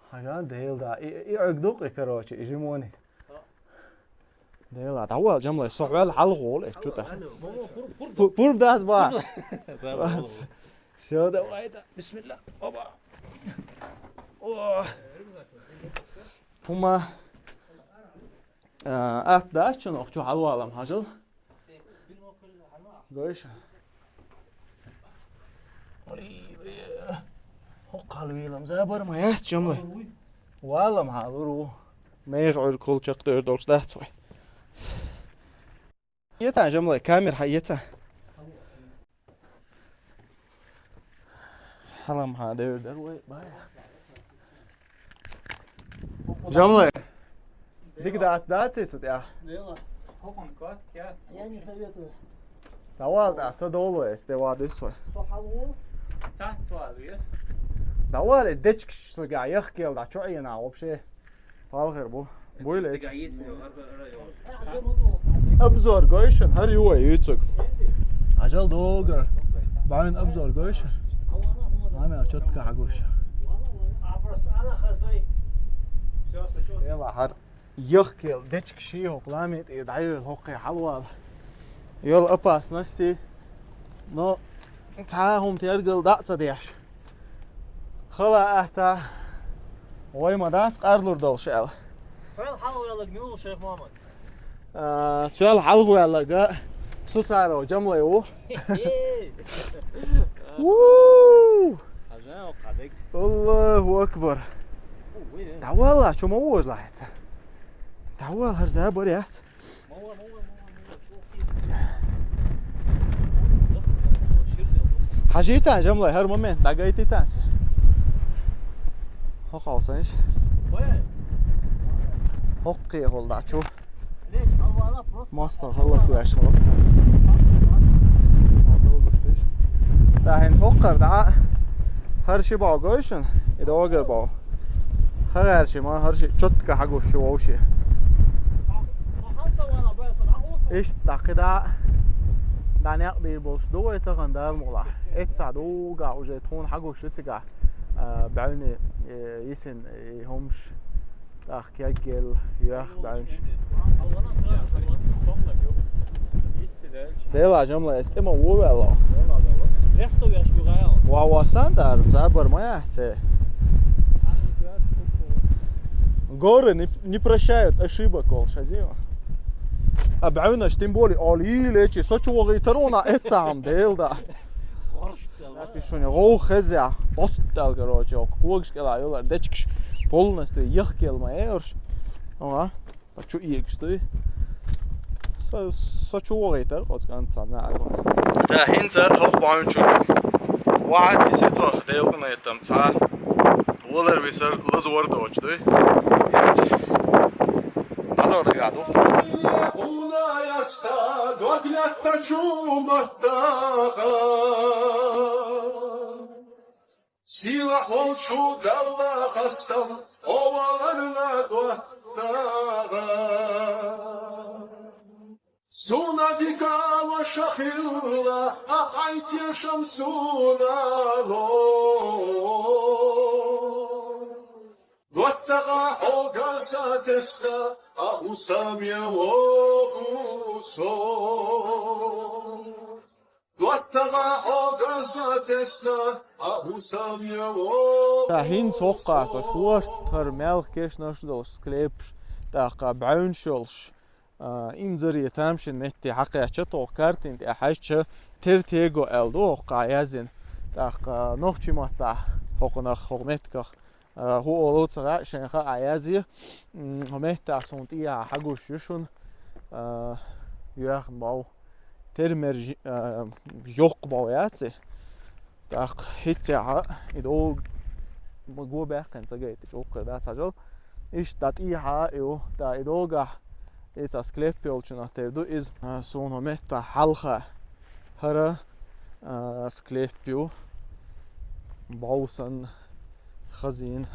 Хьажа, Дела да. И, и Ӏуьрг ду-кх и, короче, и жимони. Дела, дӀавала, жамле, со хьол хьалха волу эцчу тӀа. Пу-, пурба дац бан. Всё, давай, да. Бисмилла. Оба. О. ХӀума, а, атта дац чунах чу хьалвалам, хьажал. Гойша. ХӀокху хьалвийлам забар ма яц, жамле. Валам хьалур ву. Меха Ӏуьрг кхул чекхдевр долуш дац вай. Еца, жамле, камера хьан еца. Хьалам хьан девр дара вай, бая. Жамле. Дика дац, дац иза цу тӀехь? Дела. ХӀокхуьнан кот кяц. Я не советую. ДӀавала тӀаккха, ца долу вай, эс де ван дуьсу вай. Со хьалволу? Цац ван вес. ДӀавала, дечкаш цуьнга яхкел дӀа чу Ӏена вообще. Палхер бу. Буйла эцу. Обзор гойшан, хӀара ю вай юьйцург. Хьажал догар. Баьвин обзор гойшан. Ламел чотка хьагуш. Эла хӀара. Яхкел дечка ши хӀокху лами тӀера дӀайойла хӀокхе хьалвала. Йолу опасности, но цхьа а хӀума тергал дӀа а ца деш. Хала атта, вай ма дац къарлур долуш аьлла. Хьол хьалаваьлларг мила ву, шайх Мухаммад? А, соьл хьалаваьлларг Сусаров Жамлай ву. Ву! Аллаху акбар. ДӀавала, чу ма вожалахьа хьаьца. ДӀавала, хӀара забар яц. Ма вала, ма вала, ма вала, ма вала, чу вахийта. Хьажийтан, жамлай, хӀара момент дӀагайтийтан со. ХӀокху хьовсанаш. ХӀокху кхехула дӀа чу. МостагӀ хӀаллаквеш хилла цхьа. Мазал гуш деш. ТӀаккха хӀинца хӀокхара дӀа хӀара ши бӀов гой шуна, и догара бӀов. ХӀара ши ма, хӀара ши чотка хьагуш шу вовши. Иштта кхидӀа дӀа некъ бийр болуш ду вай тахана Дала мукълахь. Эццахь дуга уже тхуна хьагуш ю цигахь, а, бӀаьвни, э, йисина, и хӀумаш. ТӀаккха кеггел, йоьх бӀаьвнаш. Дела жамла эс тӀе ма ву ваьлла. Ва ва сан дар, забар ма яц. Горы не, не прощают ошибок, волуш азио. А бӀаьвнаш, тем более, оли лечи, со чу вогӀийтар вуна эццахьа, Дела да. Шуна гӀовгӀа хезя, пост дал, короче, когаш кӀела йолар, дечкаш полностью яхкел ма эрш. Ага. Чу иегаш дуй. Со, со чу вогӀийтар, оцу кӀанца нагахь. Да, хӀинца хӀокху бӀаьвнчу. Ваьхьа дисито делкъанайтам цхьа. Валар висар лаза вар доцу дуй. ХӀинца. ДӀадала дагахь ду. Хьуна яста дог лаьтта чу маттаха. Сийлахь волчу Далла хастам, оваларна доттагӀа. Суна дика ваша хилла, а хьайн тешам суна ло. ДоттагӀа хьо газа тесна, а хӀусам я вогӀу со. ДоттагӀа хьо газа тесна, а хӀусам я вогӀу. Та хӀинца хӀокху хасош вортара мелха кешнаш долуш склепаш, тӀаккха бӀаьвнаш йолуш, а, инзаре тамашийна метте хьакхаьчча, тхо картина тӀе хьаьжча, тера тего аьлла ду хӀокху язйина. ТӀаккха нохчийн маттахь хӀокхунах, хӀокху меттигах А, хӀун олу ца хаьа, шайн хаа язъе. М, хӀун меттахь суна тӀехьа хьагуш ю шуна, а, йоьхна бов. Тера мер жи-, а, йоккха бов яц и. ТӀаккха хӀинццехьа и дов ма го баьккхина ца гайта, чӀуккхе дац хьажал. Иштта дӀа тӀехьа ю, тӀа и догахь, и цхьа склеп йолчунах тера ду иза. А, суна хӀун меттахь хьалха хӀара, а, склеп ю. Бов санна. Хазийна.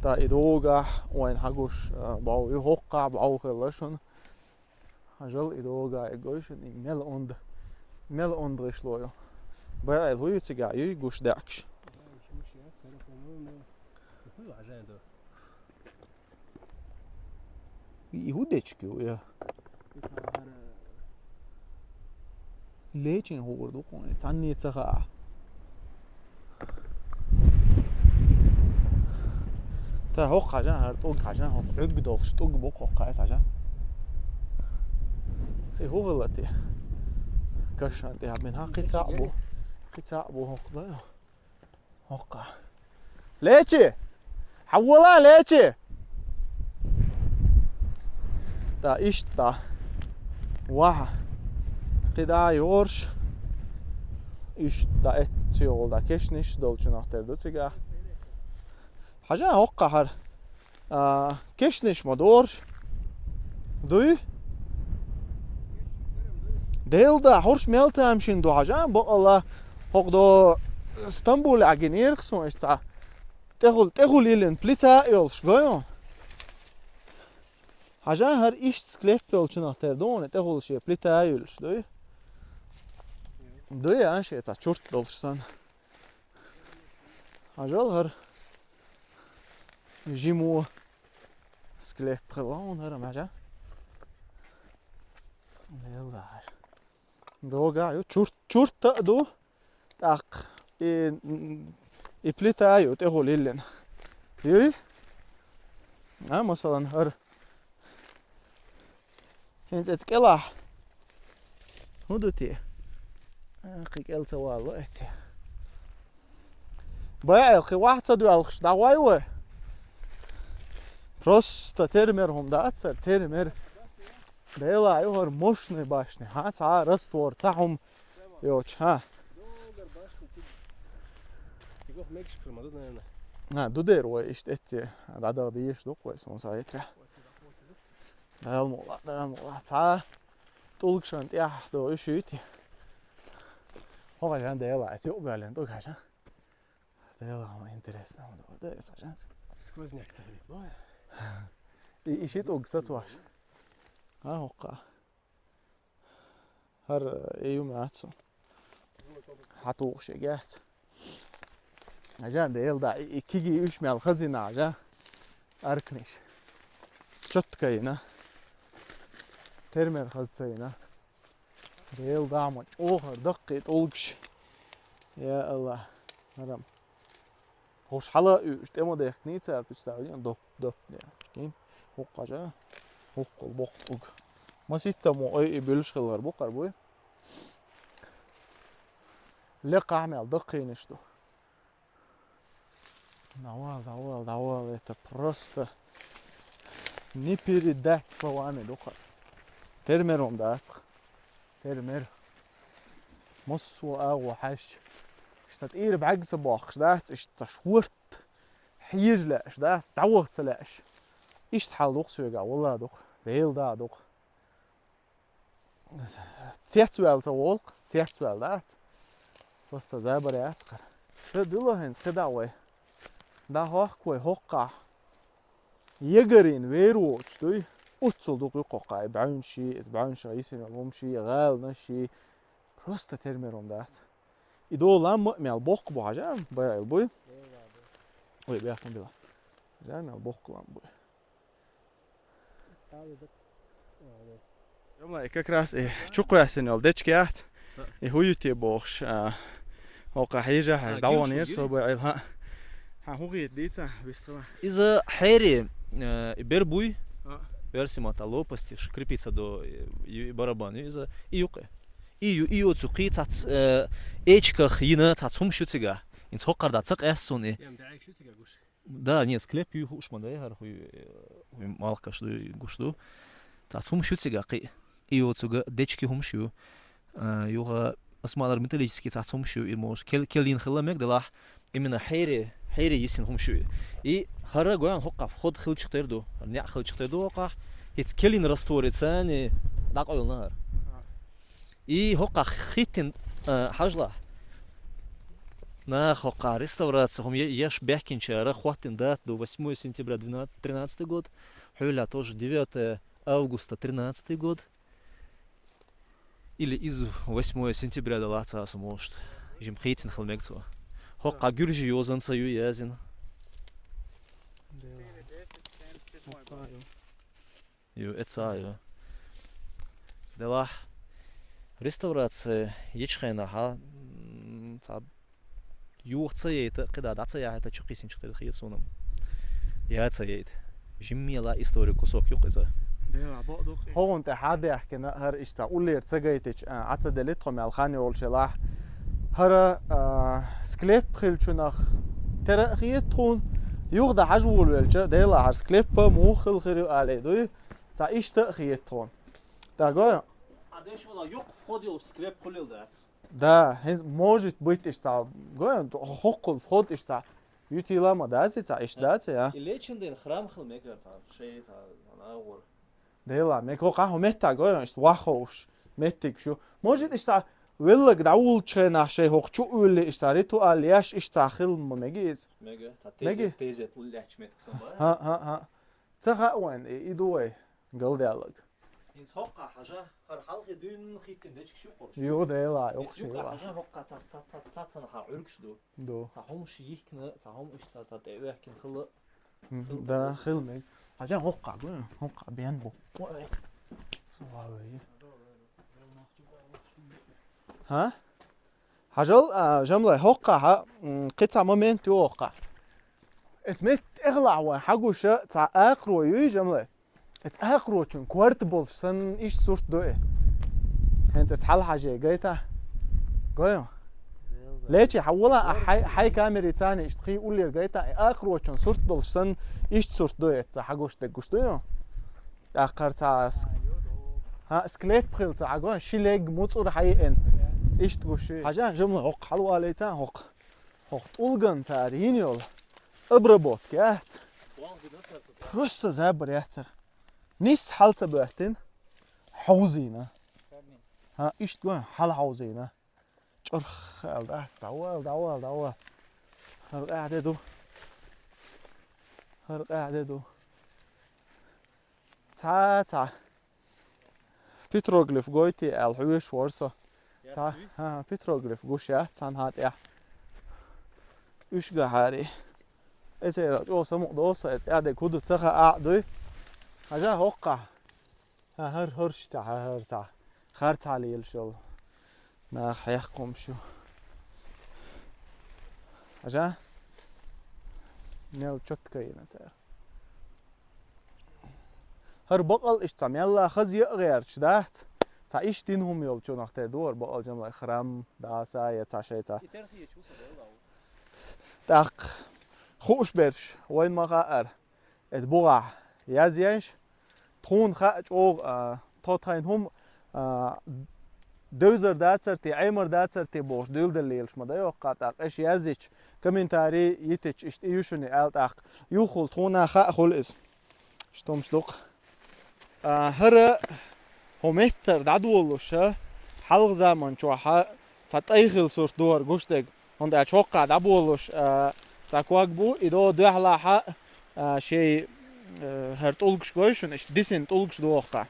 Та и догахь вайн хьагуш, а, бов ю, хӀоккхахь бов хилла шуна. Хьажал и догахь и гой шуна, и мел онда, мел онда гӀишло ю. Байал хӀу ю цигахь, юй гуш даьӀкаш. И хӀу дечиг ю, я? Лечин хӀугур ду кхуьнан, цхьанне ца хаьа. Та хӀокху хьажа, хӀара тӀуг хьажа, хӀокху Ӏуьрг долуш тӀуг бу хӀокху кхайса хьажа. Кхин хӀу хилла те? Кашан тӀе хьабина, хьан кхин цхьаъ бу? Кхин цхьаъ бу хӀокху ла? ХӀокха. Лечи! Хьаввала, лечи! Та иштта. Ваха. КхидӀа йорш. Иштта эццигӀула да кешниш долчунах тера ду цигахь. Хьажа хӀокха хӀара. А, кешнаш ма дорш. Дуй? Дела да, хӀорш мел тамашийна ду хьажа, бакъалла, хӀокху до Стамбуле гинера суна иштта цхьа. ТӀехула, тӀехула йиллина плита а йолуш, гой хьуна? Хьажа хӀара иштта склеп йолчунах тера ду хьуна, тӀехула шен плита а юьллуш, дуй? Дуй, а, шен цхьа чурт долуш санна. Хьажал хӀара жимо склеп хилла хьуна хӀара, хьажа. Дела хьажа. Дога ю, чурт, чурт а ду. ТӀаккха и, и плита а ю, тӀехула йиллина. Юй? А, масалан, хӀара. ХӀинца эца кӀелахь. ХӀун ду те? А, кхин кӀел ца валло эца. БаьӀел, кхин вахь ца доьлхуш, дӀагӀой вай? Просто тера мер хӀума дац хӀара, тера мер. Дела ю хӀара мощный башня, хьан цхьа раствор, цхьа хӀума йоцуш, хьан? Юха мегаш кхы ма ду, наверное. А, ду дера вай иштта эцце. ДӀадагӀа дезаш ду-кх вай, суна сагӀа йитра. Дала мукъ лахь, Дала мукъ лахь. Цхьа тӀулгашна тӀехь до уьш юй те. ХӀокху жан дела, эца юкъа баьллина тӀулг хьажа. Дела, хьо интересно, хьо ду, да, эца жан. Сквозняк цахилийта, ну. И, и ши тӀулг сацош. А, хӀокху. ХӀара, э, юм яц. Хьатухуш яц. Ажа, Дела, да, и, и киги уьш мел хазина, ажа. Аркниш. Чоткайна. Термер хазцайна. Дела, да, ма чӀогӀа даккхий тӀулгаш. Я Аллах, хӀарам. ХӀорш хьала а уьш тӀе ма дехкиний цара, представляете, доп, доп, де. Кин? ХӀокху хьажа, хӀокхул боккхуг. Маситтаммо ой и буьллуш хилар бу кхар буй. Лекха хьа мел даккхийнаш ду. Давал, давал, давал, это просто не передать словами ду кхар. Термером дац-кх. Тера мера. Массо а агӀо хьаьжча. Иштта тӀера бӀаьрг ца боккхуш дац, иштта шорта хьежа лаьаш дац, дӀаваха ца лаьаш. Иштта хьал ду-кх соьга, валла ду-кх, Дела да ду-кх. Цецваьлла ца волу-кх, цецваьлла дац. Просто забар яц кхара. Ца дуьло хӀинца кхидӀа вай. ДӀахьокху вай хӀокхахь. Ягарин вер воцуш дуй, уццул дукха юккъоккха и бӀаьвнаш ший, иза бӀаьвнаш йисина йолу хӀума ший, гӀаланаш ший. Просто термером дац. И долу лам а мел боккха бу хьажа, байа ил буй. Ой, бехкам била. Хьажа мел боккха лам буй. Ромла, и как раз и чукхоьссина йолу дечка яц. И хӀу ю те бохуш, а, хӀокха хьежа хьаьжа, а, дӀаваханера со бу Ӏела. Хьан хӀун гӀийта дийца, вистхила? Иза хьере, э, и бер буй. А. Верси мата лопасти, ш-, крепиться до, э, ю-, барабан ю иза, и юкъе. И ю, и оцу кхий цац, э, эчках йина цац хӀумаш ю цига. Инца хӀокхар да ца къаьсса суна и. Ям, да, эчкаш ю цига гуш. Да, нет, склеп ю хууш ма дай, хӀара хӀуй, э, хӀуй малхкаш ду, гуш ду. Цхьа хӀумаш ю цига кхиъ. И йоцуга дечки хӀумаш ю. А, юха, ас ма аллара, металлический цхьа хӀумаш ю, и, может, кел-, келлина хила мега делахь, именно хьере, хьере йисина хӀумаш ю. И хӀара гоьн хӀокхахь вход хилчах тера ду, хӀара неӀ хилчах тера ду хӀокхахь, хӀиц келлина растворе цани дӀакъойлана хӀара. И хӀокхахь хӀиттина, а, хьажлахь. Нах хӀокхахь реставрация хӀума е-, еш бехкинчара хӀоттина дата ду восьмое сентября двенадцать, тринадцатый год. Хьуьлла тоже девятое августа тринадцатый год. Или из восьмое сентября далаца аса, может. Жим хийцина хила мега цо. ХӀокхахь гуьржи йозанца ю язина. Ю, эца ю. Делахь реставрация ечу хенахь, м, цхьа юха ца яйта, кхидӀа дӀа ца яхьайта, чу кхийсинчух тера хета суна. Я ца яйта. Жиммела история кусок юкъа иза. ХӀокхунна тӀе хьа дехкина, хӀара иштта уллера ца гайтича, а, Ӏа ца делита тхо мел хан йолуш елахь. ХӀара, а, склеп хилчунах тера а хета тхуна, юха дан хьажа волавелча, Дела, хӀара склепа муха хила хир ю алий дуй? Цхьа иштта а хета тхуна. ТӀаккха гой? А деш вала юкъ вход йолуш склеп хуьлийла дац. Да, хӀинца может быть иштта цхьа, гой, хӀокхул вход иштта цхьа. Ютийла ма дац и цхьа, иштта дац и, а? И лечун ден храм хила мегар цхьа, шей цхьа, цхьа нагӀор. Дела, мега хӀокхахь хӀу меттаг, гой, иштта ваховш, меттигаш ю. Может иштта веллаг дӀавуллучу хенахь шей хӀокху чу а вуьллий, иштта ритуал еш, иштта хила ма мега иза. Мега, цхьа мега? Тезет, тезет луллаьчу меттиг сан бара. ХӀа, хӀа, хӀа. Ца хаьа вайн, и, и ду вай, галдаьллаг. ХӀинца хӀокхахь хьажа, хӀара хьалхе дуьйна хӀиттина дечкаш ю кхуьруш. Ю, Дела, юкъа юкъа ши хьажа, хӀокхахь ца, ца, ца, ца, цхьана хьан Ӏуьргаш ду. Ду. Цхьа хӀумаш йихкина, цхьа хӀума иштта цхьа, цхьа тӀе оьхкина хила. Мгм, хила да, хила мега. Хьажа хӀокхахь, гой, хӀокхахь бен бу. Ой. Со вай. ХӀа? Хьажал, а, жамлай, хӀокхахь, м, кхин цхьа момент ю хӀокхахь. Эс метта тӀехлахь вайн хьагуша цхьа акхаро юй, жамлай? Эца акхарочун корта болуш санна иштта сурт ду и. ХӀинца эца хьалахьажий гайта? Гой? Лечи, хьан вала а хьай, хьай камери царна иштта кхий уллера гайта, и акхарочун сурт долуш санна иштта сурт ду и, эца хьагуш деггуш ду ю? ТӀаккхар цхьа с-, хӀа, склеп хила цхьа хьагой, ши лег муцӀур хьайиъна. Иштта гуш ю. Хьажа, жамла хӀокху хьалавалийта, хӀокху. ХӀокху тӀулган цара йина йолу обработка яц. Просто забар яцара. Нисса хьал ца боьттина, хьовзийна. ХӀан, иштта гой, хьал хьовзийна. ЧӀорх аьлла дац, дӀавала, дӀавала, дӀавала. ХӀара къаьхьа де ду. ХӀара къаьхьа де ду. Цхьа, цхьа. Петроглиф гойтий аьлла хьоьжуш вара со. Цхьа, хӀан, петроглиф гуш яц цхьанхьа тӀехь. Уьш гахьарий. Эцеран чӀогӀа самукъа долу со, и тӀаьхьа дерг хӀун ду ца хаьа а дуй. Хьажа хӀоккхахь. ХӀан, хӀара, хӀорш цхьа, хӀан, хӀара цхьа. Харцахьа лелаш йолу нах хьехна хӀумаш ю. Хьажа? Мел чотко йина цара. ХӀара бакъал иштта цхьа мелла хаза яа гӀерташ дац. Цхьа иштта дина хӀума йолчунах тера ду хӀара бакъал жамлай храм, даса я цхьа шай цхьа. И тера хеташ ву со делла ву. ТӀаккха хууш берш, вайн ма хаьара. Эцу бухахь язъеш, тхуна хаьа чӀогӀа, а, тхо тхайн хӀума, а, девзар дацар те, Ӏемар дацар те бохуш, дуьйладелла лелаш ма дайоккха, тӀаккха аша язйича, комментарий йитича, иштта и ю шуна аьлла тӀаккха. Юххул тхуна хаьа хуьлу иза. Иштта хӀумаш ду-кх. А, хӀара хӀо меттара дӀадолуша, хьалха заман чохьа цхьа тӀай хила сурт ду хӀара гуш дерг. ХӀунда аьлча хӀоккхахь дӀаболуш, а, цхьа ког бу, и до дуьхьалахьа, а, шей, а, хӀара тӀулгаш гой шуна, иштта дисина тӀулгаш доху-кх.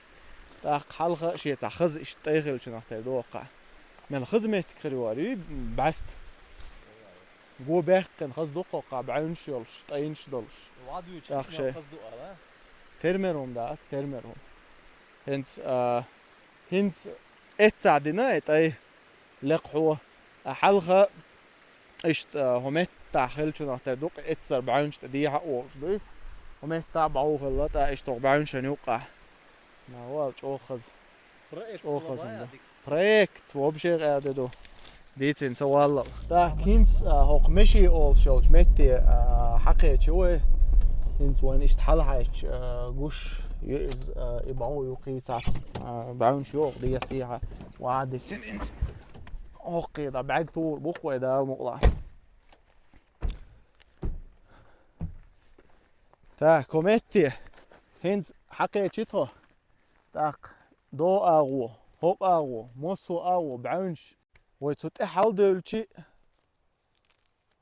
ТӀаккха хьалха а шен цхьа хаза иштта тӀай хилчунах тера доху-кх. Мел хаза меттиг хир ю хӀара, юй, бӀаьста. Го баьккхина хаза ду-кх хӀоккхахь, бӀаьвнаш йолуш, тӀайнаш долуш. ТӀаккха шей. Термер хӀума дац, термер хӀума. ХӀинца, а, хӀинца эццахь дина и тӀай. Лекха хьо, а, хьалха иштта, а, хӀо меттахь хилчунах тера ду-кх, эццара бӀаьвнаш тӀе дехьа а волуш дуй. ХӀо меттахь бӀов хилла, тӀаккха иштта хӀокху бӀаьвнашна юккъахь. На, вала, чӀогӀа хаза. ЧӀогӀа хаза хӀума ду. Проект, вообще къаьда ду. Дийцина ца валлал. ТӀаккха хӀинца, а, хӀокху Меши олуш йолчу метте, а, хьакхечи вай. ХӀинца вайна иштта хьалахьаьжча, а, гуш ю иза, а, и бӀов ю кхийцас, а, бӀаьвнаш йоху дехьа сехьа. Ва дисина хӀинца. Охкхий дан бӀаьрг тур бу-кх вай Дала мукъалахь. Так, хӀо метте. ХӀинца хьакхечи тхо. ТӀаккха до агӀо, хӀокху агӀо, массо а агӀо, бӀаьвнаш. Вай цу тӀе хьалдевлчи,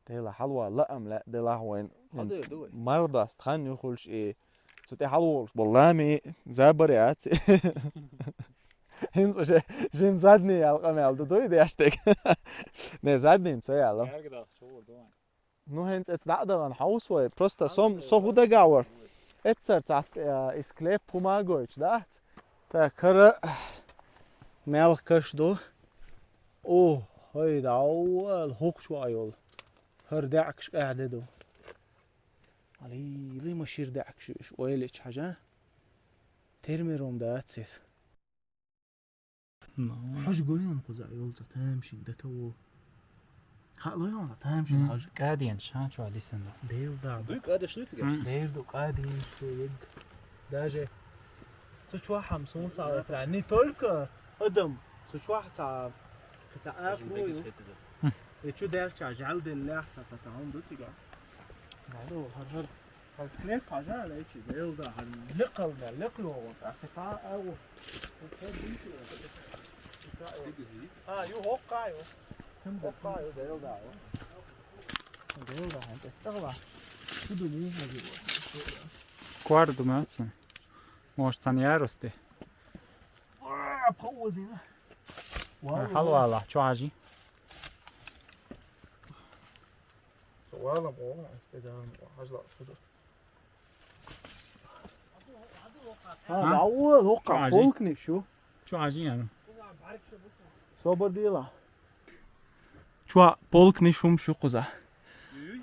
Дела хьалва лаам лаьа делахь вайн. ХӀинца мардаст хан ю хуьлуш и цу тӀе хьалволуш болу лами забар яц. ХӀинца уже жим задний ял къамел ду дуй деш тек. Не, задний ца яла. Ну, хӀинца эца дӀа а дахана хьовса вай. Просто сом, со хӀу дагахь вара. Эццара цац, э, и склеп хӀума а гойтуш дац. Так, хӀара мелха каш ду. О, хӀай, дӀа вала, хӀокху чохь йолу. ХӀара даьӀахкаш къаьхьа де ду. Алий, лима шира даьӀахкаш ю иш, ойла ича хьажа. Термером дац иза. Ну. Хьожа гойон кхуза йолу цӀа тамашийна дата ву. Хаалойон цӀа тамашийна хьожа. КӀаденаш, ха, чохь дисина ду. Дел да. Дуй кӀадеш луьцуга? Дер ду кӀаденаш ду егг. Даже цу чохь хьам сон сагӀатра. Не только адам. Цу чохь ца, ца акру ю. И чу дерча жал деллях ца, ца, ца, хьун ду цига. Надо, хар, хар. Хьо склеп хьажа, лечи, Дела да, хьан лекхал мел, лекха йогӀун, тӀаккха цхьа а агӀо. А, ю хӀоккха ю. ХӀоккха ю, Дела да, ю. Дела да, хьан тӀе стагӀла. Чу ду муха ю. Квар ду мацин. Может, цан ярусти? А, паузина. Хьалвала, чу хьажи. Со валам, о, стегаан, хьажла, хьажла. А, а? Да, о, хӀокха, хьажи. Полкни шу. Чу хьажи, яна. Собар дела. Чу полкни шум шу кхуза.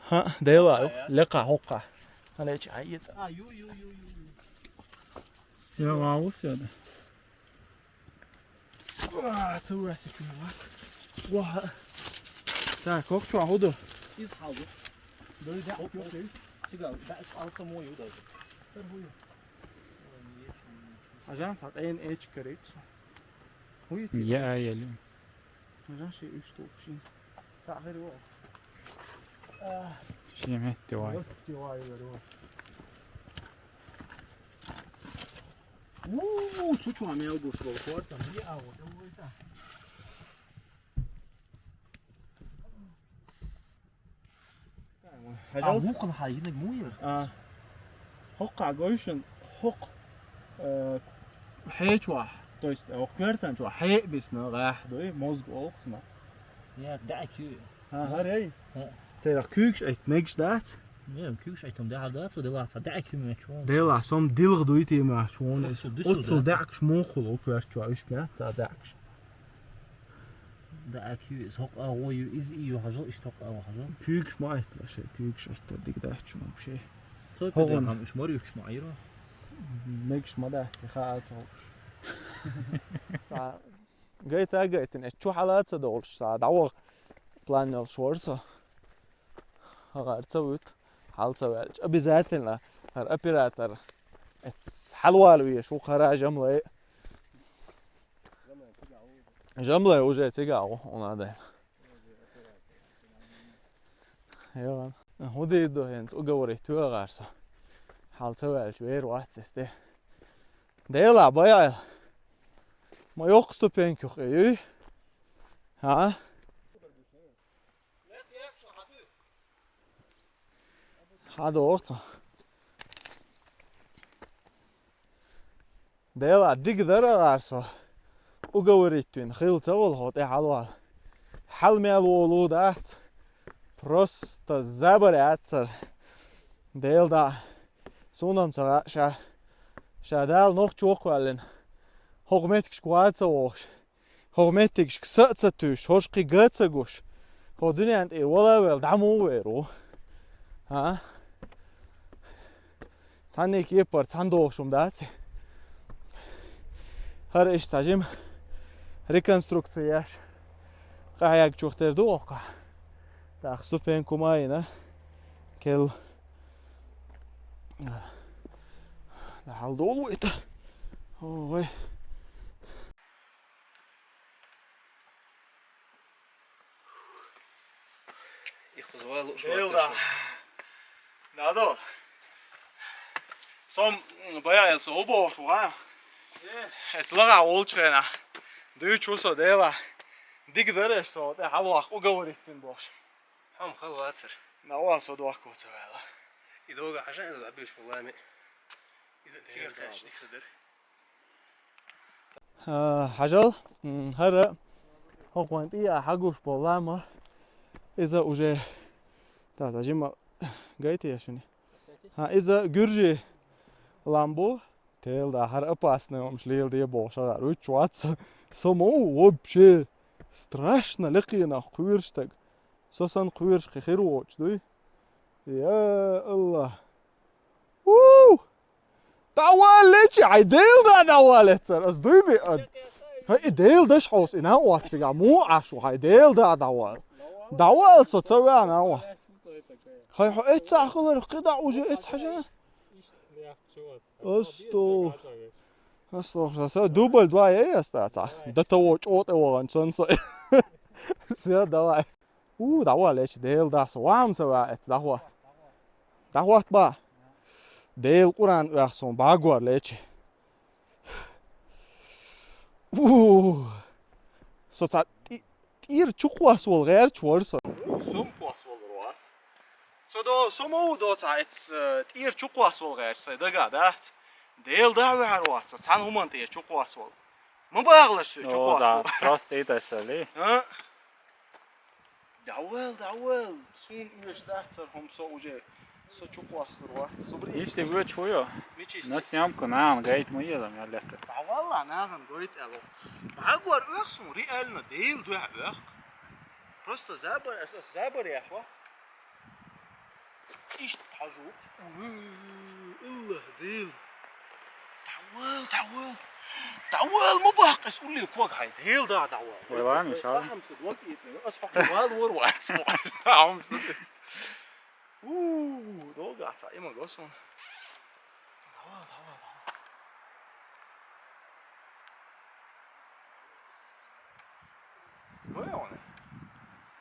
Ха, дела, лекха, хӀокха. Хана чи айца. А, ю, ю, ю, ю, ю. Всё, вау, всё, да. Уа, ца ваьсса чу ма вац. Уа. Так, хӀокху чохь хӀу ду? Иза хьал ду. Дой даьӀахк ю хир. Цига даьӀахк алсам ю даже. Хьажан цхьа тӀайна эчиг карийта со. ХӀу ю те? Я, я, лю. Хьажан ши уьш туху шин. Цхьа хир ву. Ши метте вай. Уу, цу чу мел гуш болу кортам. Хьажал. Мухана хьайинаг муйр. А. Хокка гойшин, хок. Э, хьечуа. То есть, э, квертан чуа. Хье бисна, гах, дой, мозг олксна. Я, да, кю. Ага, рей. Церах куьйгаш айт мегаш дац? Не, куьйгаш айтам дехьа дац, дела ца дехьа куьймеш вон. Дела сом дилгъ дуй тиймаш вон. Оцу дакш мохул, о куьрчва, уьш мя ца дакш. Да, куьйгаш, хокъа гъою, из ию хьажал, иш токъа гъо хьажал. Куьйгаш ма айтла ше, куьйгаш айтта диг дач вообще. Цой педер хам уьш морюкш ма айро. Мегаш ма дац, ха ацо. Гайта, гайтин, э, чу хьала ца долуш, са дӀаваха план йолуш вара со. ХӀара ца вуьту, хьала ца ваьлча. Обязательно хӀара оператор, э, хьалавала веш ву хара жамлай. Жамлай уже цига ву, у надо. Ян. ХӀун дийр ду хӀинца, уговорить тоьгӀар со. Хьала ца ваьлча вер вац эсте. Дела, баял. Ма йоккха ступенька юкъе юй? ХӀа? Хьа доху тхо. Дела, дика дара гӀар со. Уговорить вина хила ца волу хьо тӀе хьалавала. Хьал мел волу дац. Просто забар яцара. Дела да. Суна-м ца хаьа ша. Ша Дала нохчо кхоьллина. ХӀокху меттигашка ван ца вогӀуш. ХӀокху меттигашка са а ца туьйсуш, хӀорш кхин ган а ца гуш. ХӀо дуьнен тӀера вала а ваьлла, дӀа муха вер ву? А? Цхьанне кепара, цхьана дохуш хӀума дац и? ХӀара иштта цхьа жима реконструкция еш. Къахьегчух тера ду оккха. ТӀаккха ступенька хӀума а йина. Кел. Да хьал долу вайта. Ой. Их кхузвал уш Дела. Надо. Сом баял со убо шуга. Эс лага волчхена. Дуйчу со Дела. Диг дареш со, тӀе хьалвах уговорить бин бохш. Хьам хал вацар. На ва со дохко ца вела. И дога хьажа, и дога беш валами. Иза тир каш, иза дер. А, хьажал, м, хӀара хӀокхун тӀе а хьагуш болу лама, иза уже, та, та жима гайтия шуни. ХӀа, иза гуьржи лам бу, тел да, хӀара опасный хӀумаш лела де бохуш, хӀара уьттуш вац, со ма ву вообще страшно лекхенах кхуьйраш стаг. Со сан кхуьйраш кхин хир воцуш дуй? Я Аллах! Уу! ДӀаваллечи, хьай Дела да дӀаваллеццара, ас дуй би ад. Хьай и Дела даш хьовс, и нан оццига, муха Ӏаш ву, хьай Дела да дӀавал. ДӀавал со ца веана ва. Хьай хьо эццахь хилар, кхидӀа уже эццахь жа. Асту. Асту, са дубль два я ас таца. Да того чӀотӀе вогӀан сан со. Всё, давай. У, дӀаваллечи, Дела дахса, вахьам ца ваьа эццахь дӀахӀотта. ДӀахӀотта ба. Дела Къуръан оьху суна, багор лечи. У, со ца тӀи-, тӀера чу кхоссавала гӀерташ вара со. Со ма кхоссавалар вац. Со до, со ма ву доцахь эццахь, э, тӀера чу кхоссавала гӀерташ, сайн дага дац. Дела дахьа ваьхьар вац, со цхьана хӀуманна тӀера чу кхоссавала. Ма бахалаш со чу кхоссавала. Просто и тасали. А? ДӀавал, дӀавал. Суна оьшуш дац цара хӀума со уже. Со чу кхоссалур вац. Со бри. Исти вочу хӀу йо? Мичи исти? На снимку нахана гайта ма еза, мя лекха. ДӀавалла нахана гойта аьлла. Багор оьху суна, реально, Дела дуьхьа оьху. Просто забар, ас, ас забар еш ва. Иштта хьажу. Аллах, Дела. ДӀавал, дӀавал. ДӀавал, ма баккха ас улле ког хьай. Дела да, дӀавал. Вай ва, Миша. Ахамса дог итне. Ас хьо вал вор вац. Ахамса дец. У, дога ца, има госун. ДӀавал, дӀавал, дӀавал. Вай он.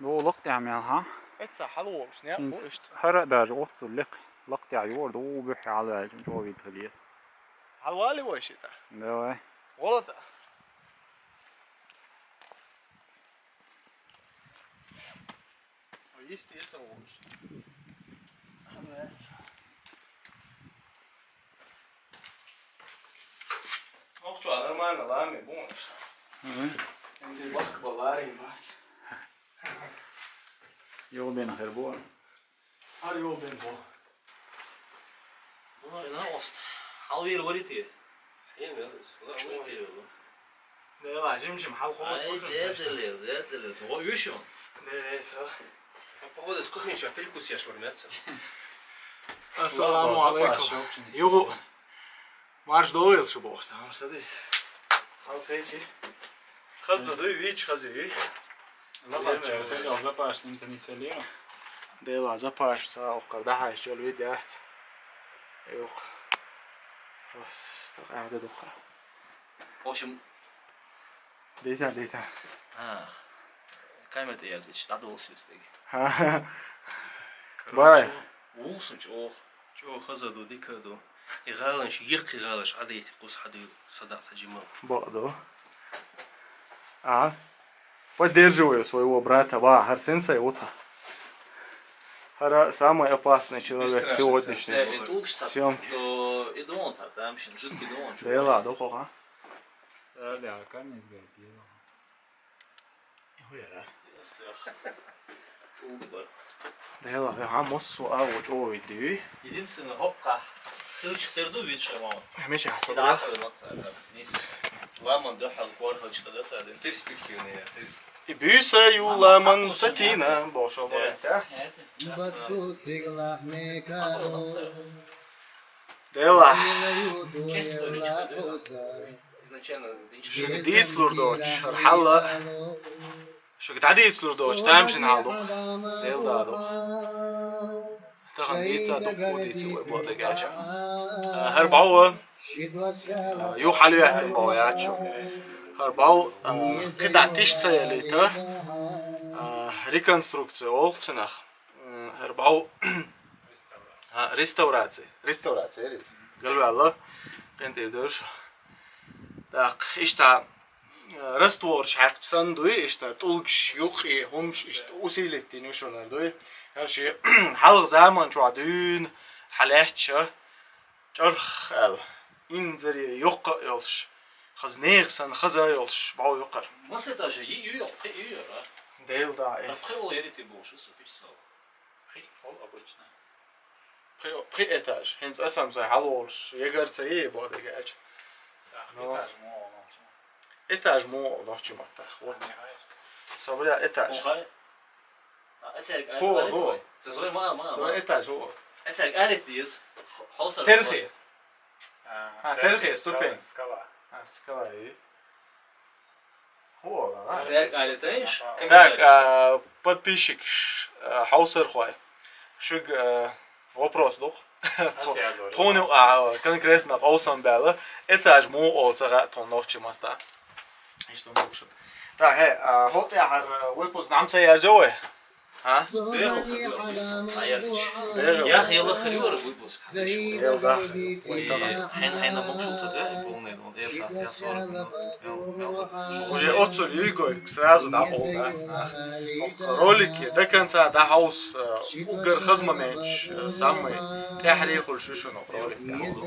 Бу лукъ тӀе мел, ха? Эца хьалволуш, не? Инс хӀара а даже оццул лекха, лакха тӀехь йора ду, бухье хьалваьлча, чӀогӀа вид хилийта. Хьалвали вай шита? Давай. Волата. Йисте эца волуш. Хьалваьлча. Ох, чу нормально лами бу. Мгм. Инзи бахка балари бац. Йо бен хер бу. Ар йо бен бу. Бу ина ост. Хьалвир варите. Хьен вер, ла варите. Дела, жим-жим, хьал хо. Ай, дедале, дедале. Цо вишон. Дела, со. Походу, с кухни сейчас перекус еш вармятся. Ассаламу алейкум. Югу. Марш довел шу боху, там садись. Хьал хечи. Хазна дуй, вич хази ви. Запашнин цани свели. Дела, запаш, ца, охкар, дахаш, чол ви дяц. Юг. Просто, а, да духа. В общем, Дейсан, дейсан. А, камера тӀе ерзича, дӀадолу соьца дерг. Ха. Короче, бай. Вух со чӀогӀа, чӀогӀа хаза ду, дика ду. И гӀаланаш, еккхий гӀаланаш Ӏадайти кхуза хьадуьйла, садакъ ца жимал. Бакъ ду. А? Поддерживаю своего брата, ва, хӀара сенсей ву та. ХӀара самый опасный человек сегодняшнего. Э, и тулгаш ца, съёмки. Э, и дон ца, там шин, жидкий дон, чё. Да и ладно, хо-хо. Али, а камера изгорит, ела. Хуяра. Тулгба. Дела, я хам мос су а вот о иди. Единственное, хокка. Хилч терду вид шамон. Меша, да, хасо. Нис. Ламан да хал кор хилч да цадин. Перспективный, я, перспективный. И бюса ю ламан сатина, бошо моя. Бату сиглахне каро. Дела. Шуьга дийцалур доцуш, хӀара хьалла. Шуьга дӀадийцалур доцуш, тамашийна хьал ду-кх. Дела да ду-кх. Тахан дийца, дуккха дийца вай боху дагача. А, хӀара бӀов, а, юха хьалветтина бӀов яц шу. ХӀара бӀов, а, кхидӀа тиш ца ялийта, а, реконструкция олу цунах. М, хӀара бӀов. А, реставрация. Реставрация, эр иза. Галваьлла. КъинтӀера дерш. ТӀаккха иштта, а, раствораш хьаькхча санна дуй, иштта тӀулгаш, юккъе, хӀумаш, иштта усилить дина ю шуна дуй. ХӀара ши хьалха заман чохь дуьйна хьалаьцча, чӀарх аьлла. Инзаре йоккха а йолуш, хаза нехан санна хаза а йолуш, бӀов ю-кх хӀара. Масса этажа ю, ю, пхи ю яра? Дела да, э. Пхи вол ярите бохуш, аса пичсал. Пхи хол обычно. Пхи, пхи этаж. ХӀинца аса-м сайн хьалаволуш, ягар ца е боху дагача. Так, но этаж мо, мо, мо. Этаж мо, нохчи маттахь. Вот. Сабря этаж. Охай. А, эцерг хӀо, алит хӀо. Вай. Со свой ма, ма, ма. Свой этаж хӀо. Эцерг алит диз. Хо-, хосар. Терхи. А, а, терхи, терхи, ступень. Скала, скала. А, скала, и. Хо, ла, ла. Эцерг алит, эйш? Так, а, подписчикаш, а, хьовсархой. Шуьга, а, вопрос ду-кх. Тхо-, тхуна, а, конкретно къовсам баьлла. Этаж муха олу ца хаьа тхуна нохчи маттахь. Иштта ма бу шуна. Так, хӀе, а, хӀокху тӀехь, а, выпуск нӀам ца ерзайо вай? А? Бегал хир ю, а, ца ерзича. Бегал. Ях, яла хир ю вара выпуск. Бегал, да. Вай тагана. Хьайн, хьайна мукшул ца де, полный, ну, я са, я сорок минут. Уже оццул юйгой, сразу дӀахьо, да, нах. Ролики до конца дӀахьовса, э, уггар хаза моменташ, э, самый тӀаьхьарий хуьлуш ю шуна ролик тӀехь.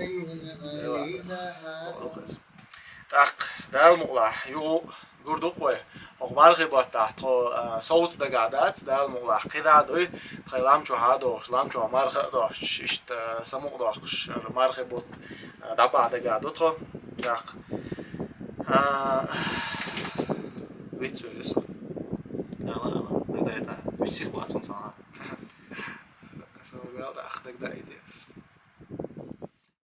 ТӀаккха, Дала мукъалахь, юха гур ду-кх вай. ХӀокху мархи баттахь тхо, а, совца дагахь дац, Дала мукъалахь, кхидӀа а дуй, тхайн лам чохь а дохуш, лам чохь марха а дохуш, иштта, а, самукъадоккхуш, мархи бутт, а, дӀабахьа дагахь ду тхо. ТӀаккха, а, вицвелла со. Ала, ала, дагадайта. Уьш сих бац он сана.